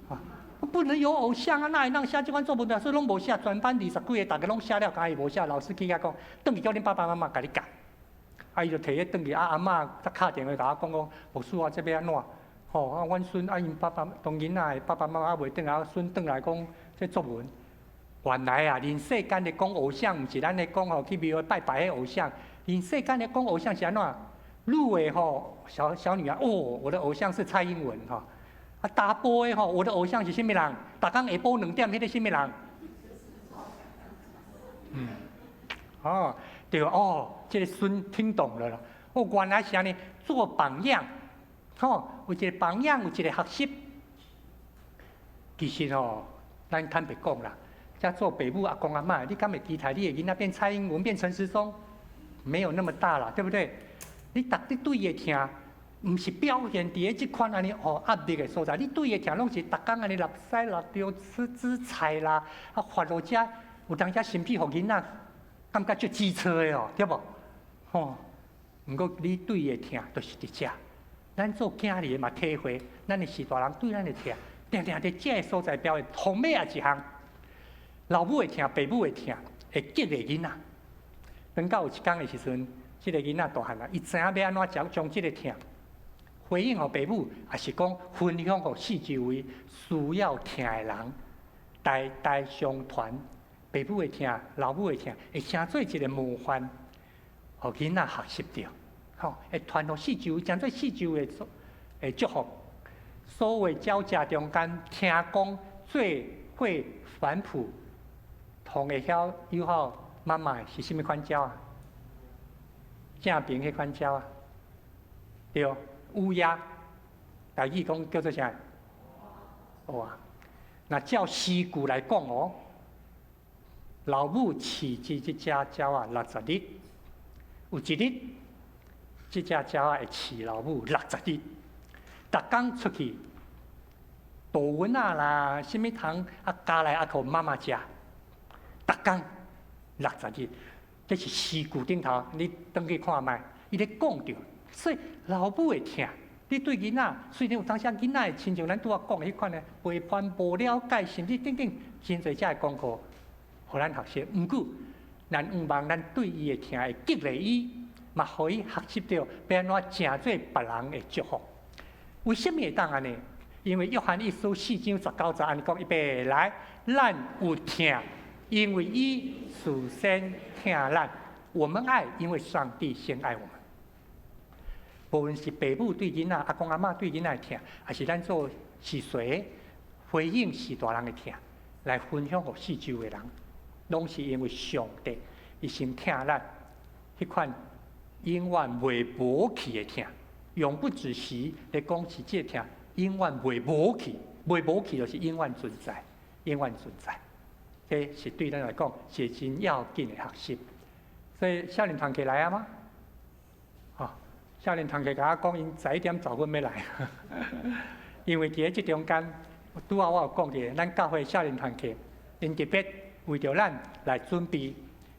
啊，不能有偶像啊，哪會當寫這款作文的？所以攏無寫，全班20幾个，逐个攏寫了，敢若伊無寫。老師去遐講，轉去叫恁爸爸媽媽共你教，啊，伊就提彼轉去，啊，阿嬤才敲電話共我講講，牧師啊，這欲按怎？吼，啊，阮孫啊，𪜶爸爸當囡仔的爸爸媽媽袂轉來，孫轉來講這作文。原來啊，人世間的講偶像，毋是咱咧講吼去廟拜拜彼偶像。人世間的講偶像是按怎？女的吼，小小女兒，哦，我的偶像是蔡英文吼。啊，查埔的吼，我的偶像是啥物人？逐工下晡2點，彼个啥物人？嗯，哦，對哦，這个孫聽懂了啦。哦，原來是按呢，做榜樣，吼，有一个榜樣，有一個學習。其實吼，咱坦白講啦，遮做爸母阿公阿嬤，你敢會期待你的囡仔變蔡英文、變陳時中？沒有那麼大啦，對不對？你逐你對伊的疼，毋是表現佇咧這款按呢吼壓力的所在，你對伊的疼攏是逐工按呢落屎落尿吃紫菜啦，啊發落遮，有當時甚至予囡仔感覺足機車的哦，對無？吼，毋過你對伊的疼，就是佇遮。咱做囝兒的嘛體會，咱的序大人對咱的疼，定定佇這个所在表現，後尾也一項，老母的疼，爸母的疼，會激勵囡仔。等到有一工的時陣，這个囡仔大漢啊，伊知影欲按怎將將這个疼回應予爸母，抑是講分享予四周圍需要疼的人，代代相傳，爸母的疼，老母的疼，會成做一个模範，予囡仔學習著，吼，會傳予四周，成做四周的祝福。所有鳥隻中間，聽講最會反哺，同會曉友好媽媽是啥物款鳥啊？正爿彼款鳥啊，對，烏鴉。台語講叫做啥？哇！若照詩句來講哦，老母飼這隻鳥仔60日，有一日，這隻鳥仔會飼老母六十日。逐工出去渡蚊仔啦，啥物蟲啊，咬來啊，予媽媽食。逐工六十日，這是詩句頂頭，你轉去看覓，伊咧講著，所以老母會疼。你對囡仔，雖然有當時囡仔會親像咱拄仔講的彼款的背叛、無了解，甚至等等真濟遮的功課，予咱學習。毋過，咱向望咱對伊的疼會激勵伊，嘛予伊學習著欲按怎成做別人的祝福。為啥物會當按呢？因為約翰一書四章十九節按呢講，預備來，咱有疼，因為伊事先疼咱。我們愛，因為上帝先愛我們。無論是爸母對囡仔、阿公阿嬤對囡仔的疼，抑是咱做序細回應序大人的疼，來分享予四周的人，攏是因為上帝伊先疼咱，彼款永遠袂無去的疼，永不止息來講是這個疼，永遠袂無去，袂無去就是永遠存在，永遠存在。這是對咱來講是真要緊的學習。所以少年團契來啊嗎？少年團契共我講，𪜶11點10分欲來，因為佇咧這中間，拄仔我有講著，咱教會少年團契，𪜶特別為著咱來準備，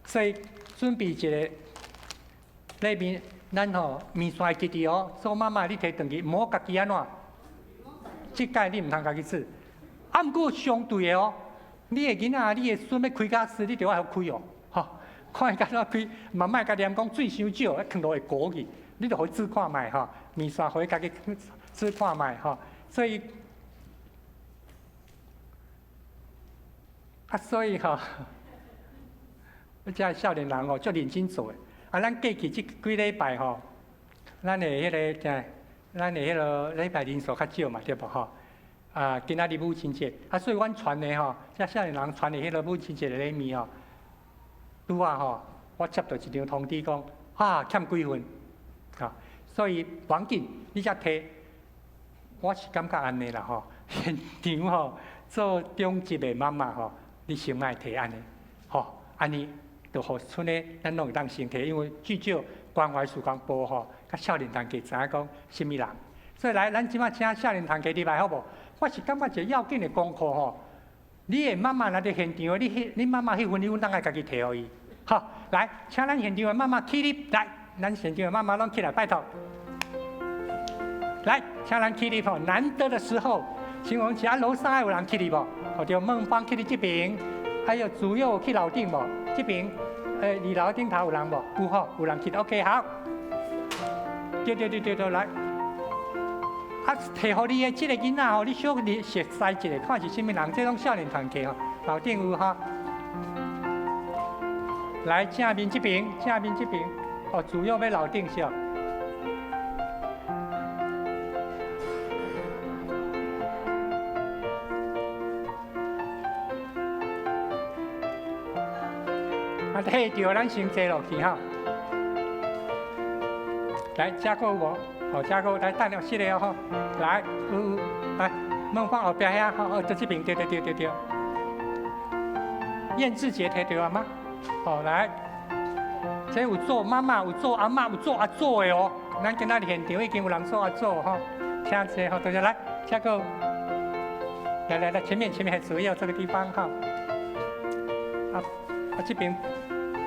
所以準備一個禮物，咱吼麵線會記佇哦，做媽媽你提轉去，毋好家己按怎？這擺你毋通家己煮，啊，毋過相對的哦，你的囡仔、你的孫欲開瓦斯，你著愛予開哦，吼，看伊按怎開，嘛莫共念講水傷少，囥落會糊去。你著予伊煮看覓吼，麵線予伊家己煮看覓吼，所以啊，所以吼，這少年人吼足認真做的。啊，咱過去這幾禮拜吼，咱的彼个啥，咱的彼个禮拜人數較少嘛，對無吼？啊，今仔日母親節，啊，所以阮傳的吼，這少年人傳的彼个母親節的禮物吼，拄仔吼，我接到一張通知講，啊，欠幾份。啊，所以無要緊，你才提，我是感覺按呢啦吼。現場吼做長執的媽媽吼，你先莫提按呢，吼，按呢就予賰的咱攏會當先提，因為至少關懷事工部吼，佮少年團契知影講啥物人。所以來，咱這擺請少年團契入來好無？我是感覺一個要緊的功課吼，你的媽媽若佇現場，你彼你媽媽彼份禮物當愛家己提予伊。好，來，請咱現場的媽媽起立來。咱現場的媽媽攏起來，拜託。來，請咱起立吼，難得的時候，請我們其他樓上還有人起立無？哦，對，孟芳起立這邊，還有主佑去樓頂無？這邊，二樓頂頭有人無？有吼，有人起立，OK，好。對對對對對，來。啊，提予你的這個囡仔吼，你小可熟似一下，看是啥物人？這攏少年團契吼，樓頂有哈。來，正面這邊，正面這邊。哦，主要欲樓頂是。啊，提著咱先坐落去哈。來，這閣有無？哦，這閣來等下四个吼。來，有有，來，孟芳後壁遐，吼，哦，佇這邊，對對對對對。燕志杰提著啊嗎？哦，來。這有做媽媽，有做阿嬤，有做阿祖的哦。咱今仔日現場已經有人做阿祖吼，請坐吼，多謝來，這個，來來來，前面前面還主要這個地方哈。啊啊，這邊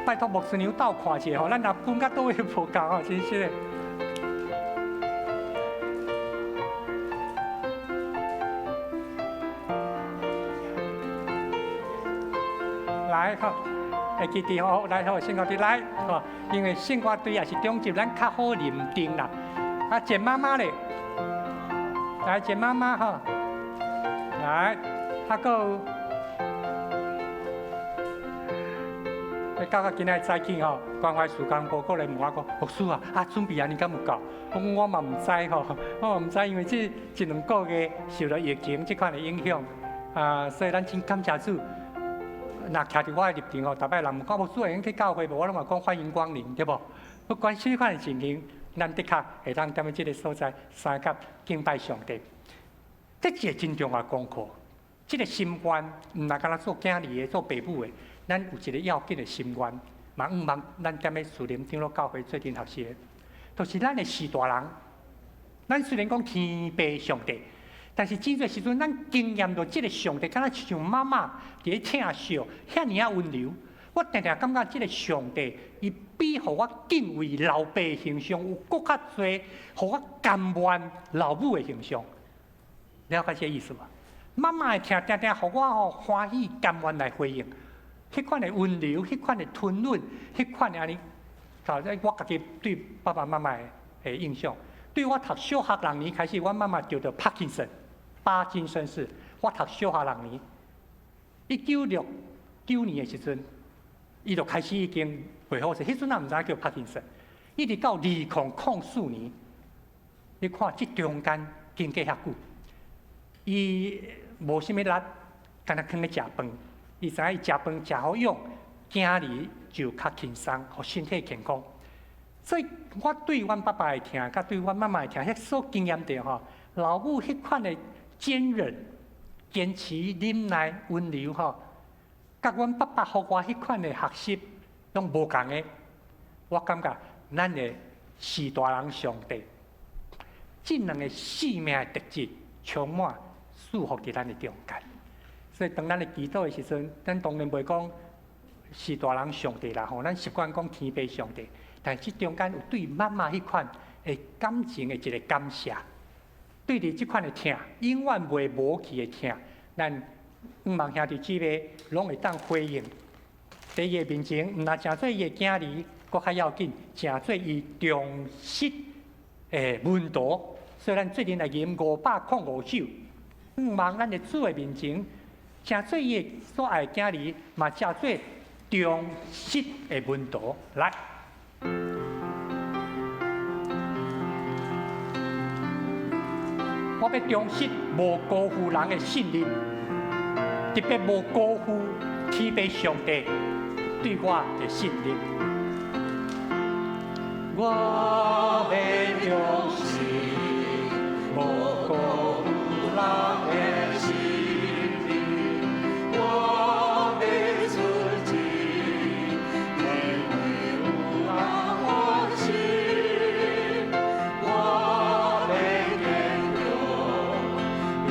拜託牧師娘鬥看一下吼，咱若分較佗位無夠吼，真是的。來吼。會記佇吼，來吼，聖歌隊來吼，因為聖歌隊也是長執，咱較好認定啦。啊，簡媽媽咧，來簡媽媽吼，來，啊，閣有，到今仔早起吼，關懷事工部過來問我講，牧師啊，啊準備按呢敢有夠？我講我嘛毋知吼，我嘛毋知，因為這一兩個月受到疫情這款的影響，啊，所以咱真感謝主。若徛佇我的立場吼，逐擺人問講牧師會用去教會無？我攏嘛講歡迎光臨，對無？不管啥款的情形，咱的確會當踮這个所在相佮敬拜上帝。這一个真重要功課，這个心願，毋但干焦做囝兒的、做爸母的，咱有一个要緊的心願，嘛向望咱踮咧士林長老教會做陣學習的，就是咱的序大人。咱雖然講天父上帝，但是真濟時陣，咱經驗著這个上帝，敢若像媽媽佇咧疼惜，遐爾仔溫柔。我定定感覺這个上帝，伊比予我敬畏老爸形象有閣較濟，予我甘願老母的形象。了解這個意思無？媽媽的疼，定定予我吼歡喜甘願來回應。彼款的溫柔，彼款的吞忍，彼款的按呢，我家己對爸爸媽媽的印象，對我讀小學六年開始，阮媽媽著著帕金森，巴金森氏。我讀小學六年，1969年的時陣，伊就開始已經袂好勢。彼陣也毋知影叫帕金森，一直到2004年，你看這中間經過遐久，伊無啥物力，干焦囥咧食飯。伊知影伊食飯食好養，囝兒就較輕鬆，予身體健康。所以我對阮爸爸的疼，佮對阮媽媽的疼，彼所經驗著吼，老母彼款的堅忍、堅持、忍耐、溫柔吼，佮阮爸爸予我彼款的學習，攏無仝的。我感覺咱的序大人上帝，這兩个生命的特質充滿祝福佇咱的中間。所以當咱咧祈禱的時陣，咱當然袂講序大人上帝啦吼，咱習慣講天父上帝，但是這中間有對媽媽彼款的感情的一个感謝，對佇這款的疼，永遠袂無去的疼，咱向望兄弟姊妹攏會當回應。佇伊的面前，毋但成做伊的囝兒，閣較要緊，成做伊忠實的門徒。所以咱做陣來吟505首，向望咱的主的面前，成做伊的所愛的囝兒，嘛成做忠實的門徒。來，我欲忠實，無辜負人的信任，特別無辜負天父上帝對我的信任。我欲忠實，無辜負人的信任，我欲出錢，因為有人我心，我欲堅強，面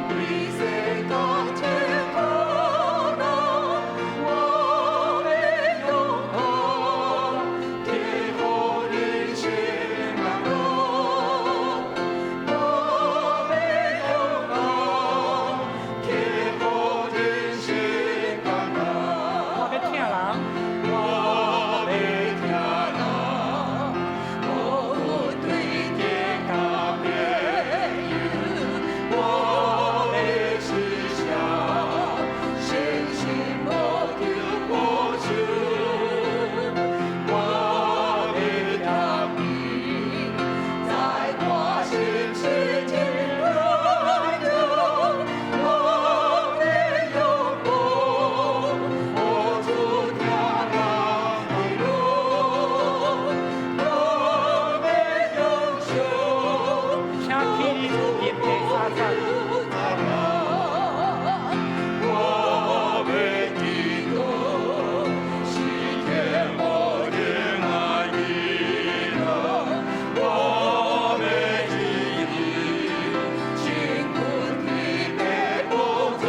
對世間千苦難，我欲勇敢，天予人生安樂，我欲勇敢，天予人生安樂。我欲疼人，我欲疼人，無對天甲朋友，我欲持守，信心無求報酬，我欲疼伊，在我心是真快樂，我欲勇敢，予主疼人的路，我欲用心。請起立，吟第三節。我欲祈禱，是天無天愛囡仔，我欲記憶，親近天的寶座，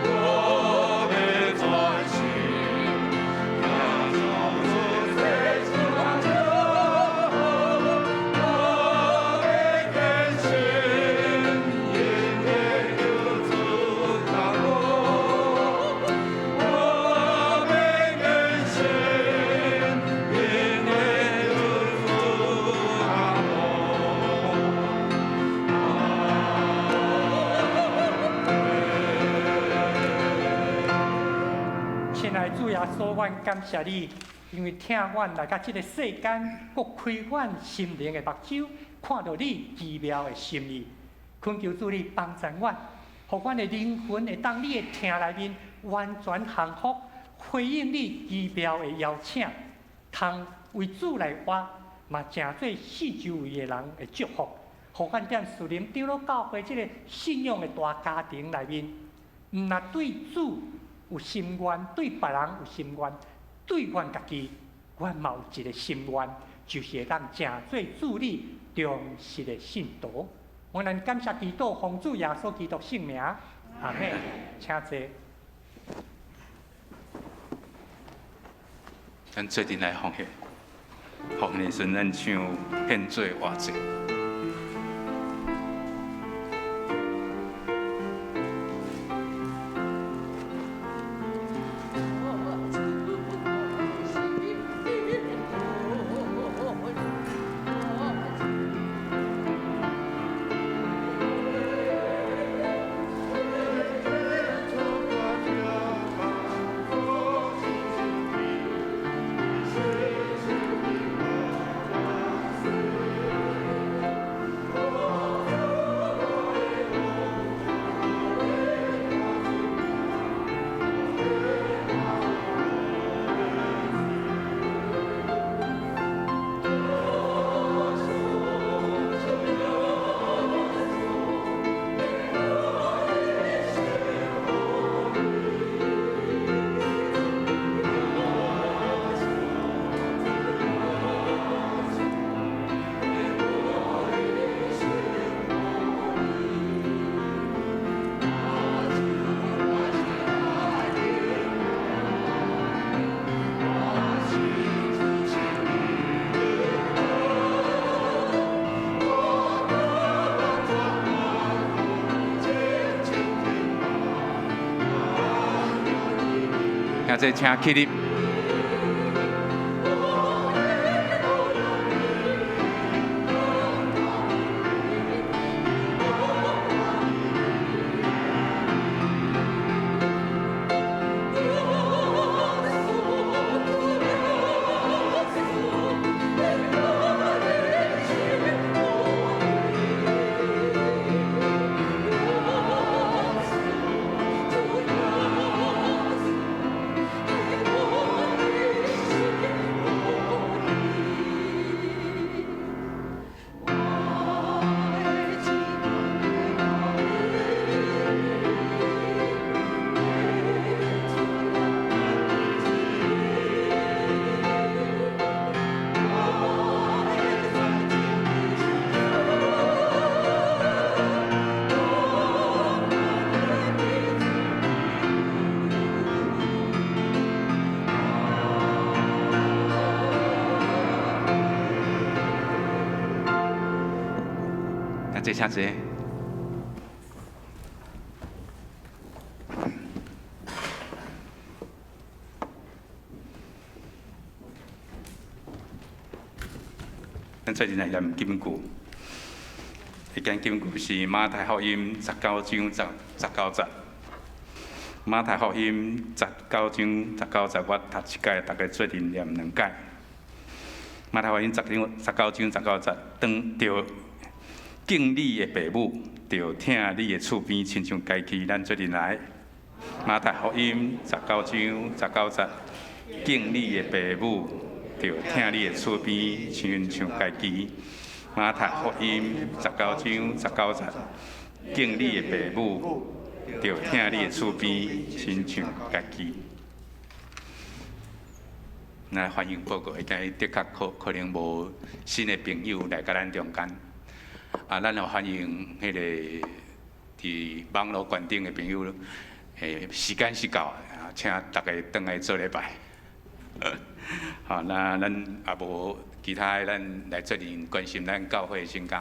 我欲專心，行走主的路，我欲堅信，因天有主教我，我欲堅信，因天有主教我。親愛主耶穌，阮感謝你，因為疼阮來到這个世間，閣開阮心靈的目睭，看著你奇妙的心意。懇求主你幫助阮，予阮的靈魂會當你的疼內面完全降服，回應你奇妙的邀請，通為主來活，嘛成做四周圍的人的祝福，予咱踮士林長老教會這个信仰的大家庭內面，毋若對主有心願，對別人有心願，對阮家己，阮嘛有一个心願，就是會當成做主你忠實的信徒。我咱感謝祈禱，奉主耶穌基督聖名，阿們，請坐。咱做陣來奉獻，奉獻時陣咱唱獻做活祭。現在請起立。這請坐。咱做陣來念金句，彼間金句是馬太福音19章19節。馬太福音19章19節，我讀一擺，大家做陣念兩擺。馬太福音19章19節，當著敬你的爸母，著疼你的厝邊，親像家己。咱做陣來。馬太福音19章19節，敬你的爸母，著疼你的厝邊，親像家己。馬太福音19章19節，敬你的爸母，著疼你的厝邊，親像家己。來歡迎報告，應該的確可能無新的朋友來佮咱中間。啊，咱也歡迎彼個佇網路觀頂的朋友，時間是到，請大家轉來做禮拜。好，那咱也無其他的，咱來做陣關心咱教會的事工。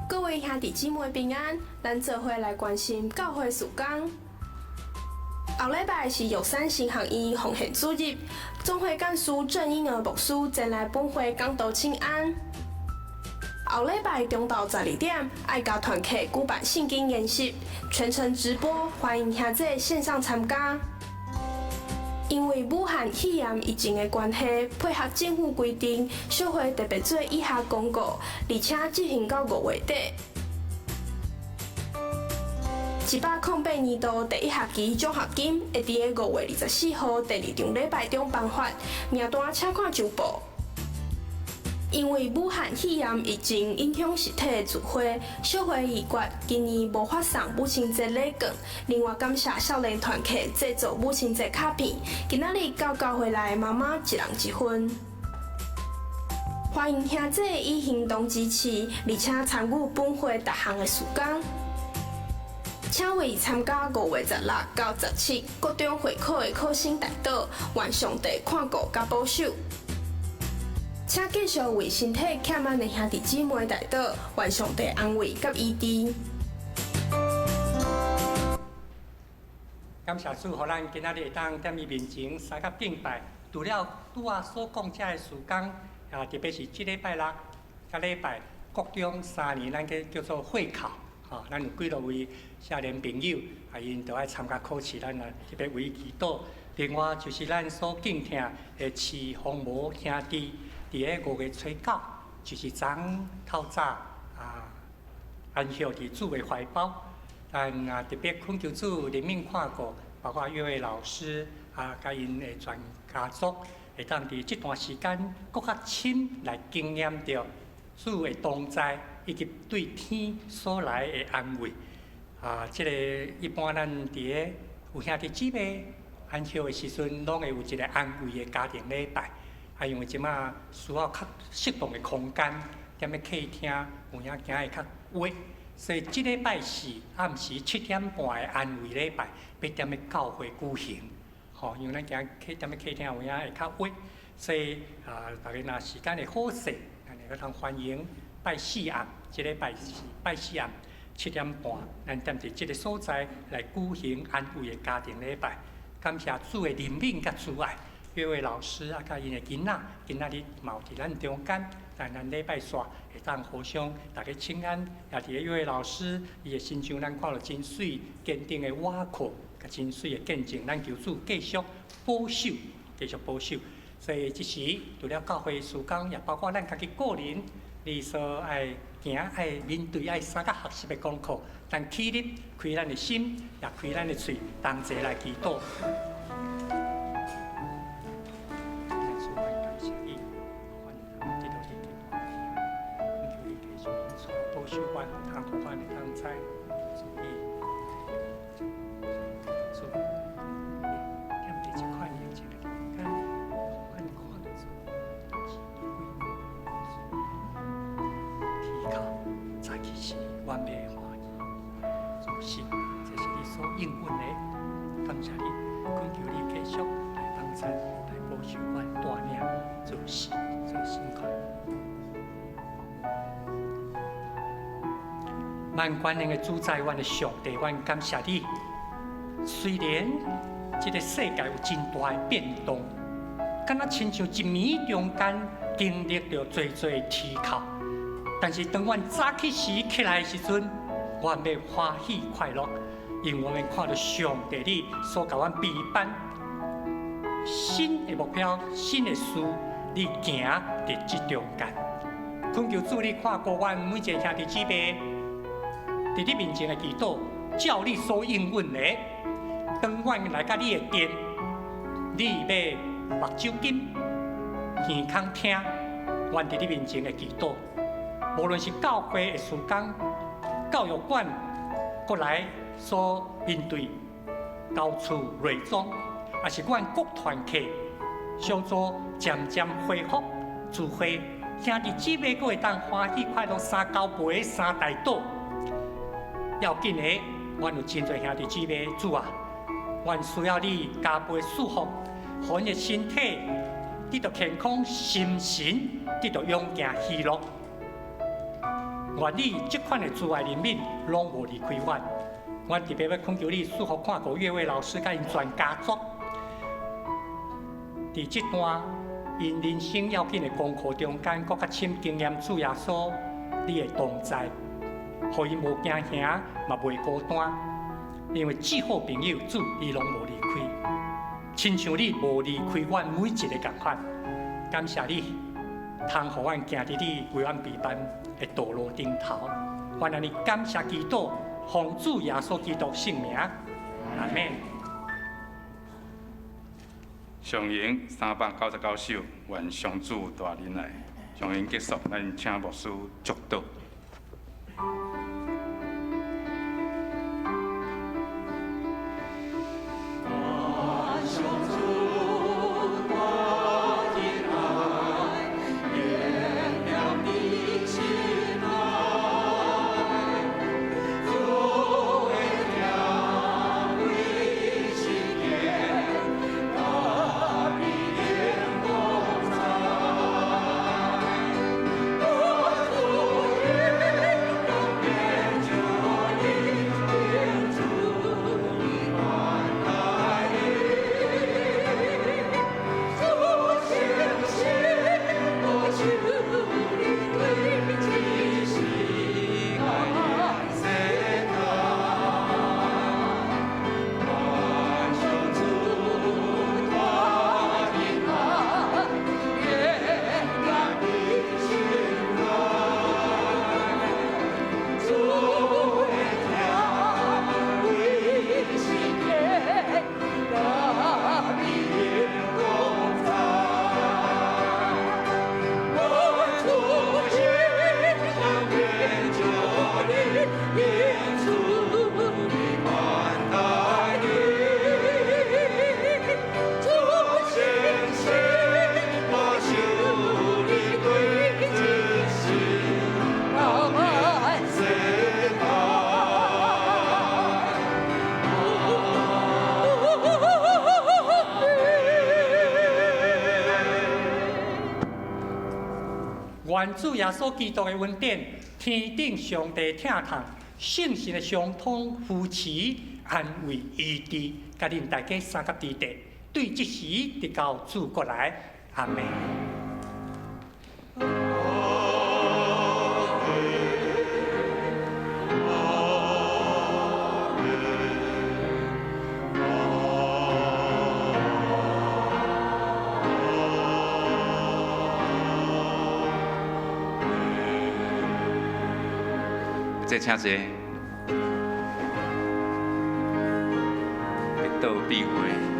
各位兄弟姊妹平安，咱做伙來關心教會事工。後禮拜是玉山神學院奉獻主日，總會幹事鄭英兒牧師前來本會講道請安。後禮拜中晝12點，愛家團契舉辦聖經研習，全程直播，歡迎兄弟線上參加。因為武漢肺炎疫情的關係，配合政府規定，小會特別做以下公告，而且執行到5月底。108年度第一學期獎學金會佇个5月24號第二場禮拜中頒發，名單請看周報。因為武漢肺炎疫情影響實體聚會，小會議決今年無發送母親節禮券。另外感謝少年團契製作母親節卡片，今仔日到教會來媽媽一人一份。歡迎兄弟以行動支持，而且參與本會逐項的事工。請為參加5月16到17國中會考的考生代禱，願上帝看顧佮保守。請繼續為身體欠安的兄弟姊妹代禱，願上帝安慰佮醫治。感謝主，予咱今仔日會當踮伊面前相佮敬拜。除了拄仔所講這个事工，啊，特別是這禮拜六、佮禮拜國中三年，咱叫做會考，吼，咱有幾落位少年朋友，啊，𪜶都愛參加考試，咱來特別為祈禱。另外就是咱所敬聽的池宏模兄弟。佇个5月初9，就是昨透早啊，安息佇主的懷抱。咱啊特別懇求主憐憫看顧，包括約慧老師啊，佮𪜶的全家族，會當佇這段時間閣較深來經驗著主的同在，以及對天所來的安慰。啊，這个一般咱佇个有兄弟姊妹安息的時陣，攏會有一个安慰的家庭禮拜。啊，因為這馬需要較適當的空間，踮咧客廳有影行會較活，所以這禮拜四暗時7點半的安慰禮拜，欲踮咧教會舉行。吼，因為咱驚客踮咧客廳有影會較活，所以啊，大家若時間會好勢，咱會當歡迎拜四暗，這禮拜四拜四暗7點半，咱踮佇這个所在來舉行安慰的家庭禮拜。感謝主的憐憫佮慈愛。約慧老師啊，佮𪜶的囡仔，今仔日嘛有佇咱中間，但咱禮拜煞會當互相大家請安。也佇個約慧老師伊的身上，咱看著真媠堅定的倚靠，佮真媠的見證。咱求主繼續保守，繼續保守。所以這時除了教會事工，也包括咱家己個人，你所愛行、愛面對、愛相佮學習的功課，咱起立，開咱的心，也開咱的喙，同齊來祈禱。萬全能的主宰，阮的上帝，阮感謝你。雖然這个世界有真大的變動，敢若親像一暝中間經歷著濟濟啼哭，但是當阮早起時起來的時陣，阮欲歡喜快樂，因為我們看著上帝你所共阮備辦新的目標、新的事，你行佇這中間。懇求主你看顧阮每一个兄弟姊妹。佇你面前的祈禱，照你所應允的，當阮來到你的殿，你欲目睭金，耳孔聽，阮佇你面前的祈禱。無論是教會的事工、教育館，閣來所面對高處內裝，抑是阮各團契小組漸漸恢復聚會，兄弟姊妹閣會當歡喜快樂三交杯三代禱。要緊的，阮有真濟兄弟姊妹，主啊，阮需要你加倍賜福，予阮的身體得著健康，心神得著勇健喜樂。願你這款的慈愛憐憫攏無離開阮。阮特別欲懇求你賜福看顧岳偉老師佮𪜶全家族，佇這段𪜶人生要緊的功課中間，閣較深經驗主耶穌你的同在。予𪜶無驚嚇，嘛袂孤單，因為至好朋友主伊攏無離開，親像你無離開阮每一个仝款。感謝你，通予阮行佇你為阮備辦的道路頂頭，阮按呢感謝祈禱，奉主耶穌基督聖名，阿們。上詠399首，願上主帶恁來。上詠結束，咱請牧師祝禱。願主耶穌基督的恩典，天頂上帝疼痛，聖神的相通扶持、安慰、醫治，佮恁大家三甲弟弟，對這時直到主國來，阿們。再請坐，彼倒比會。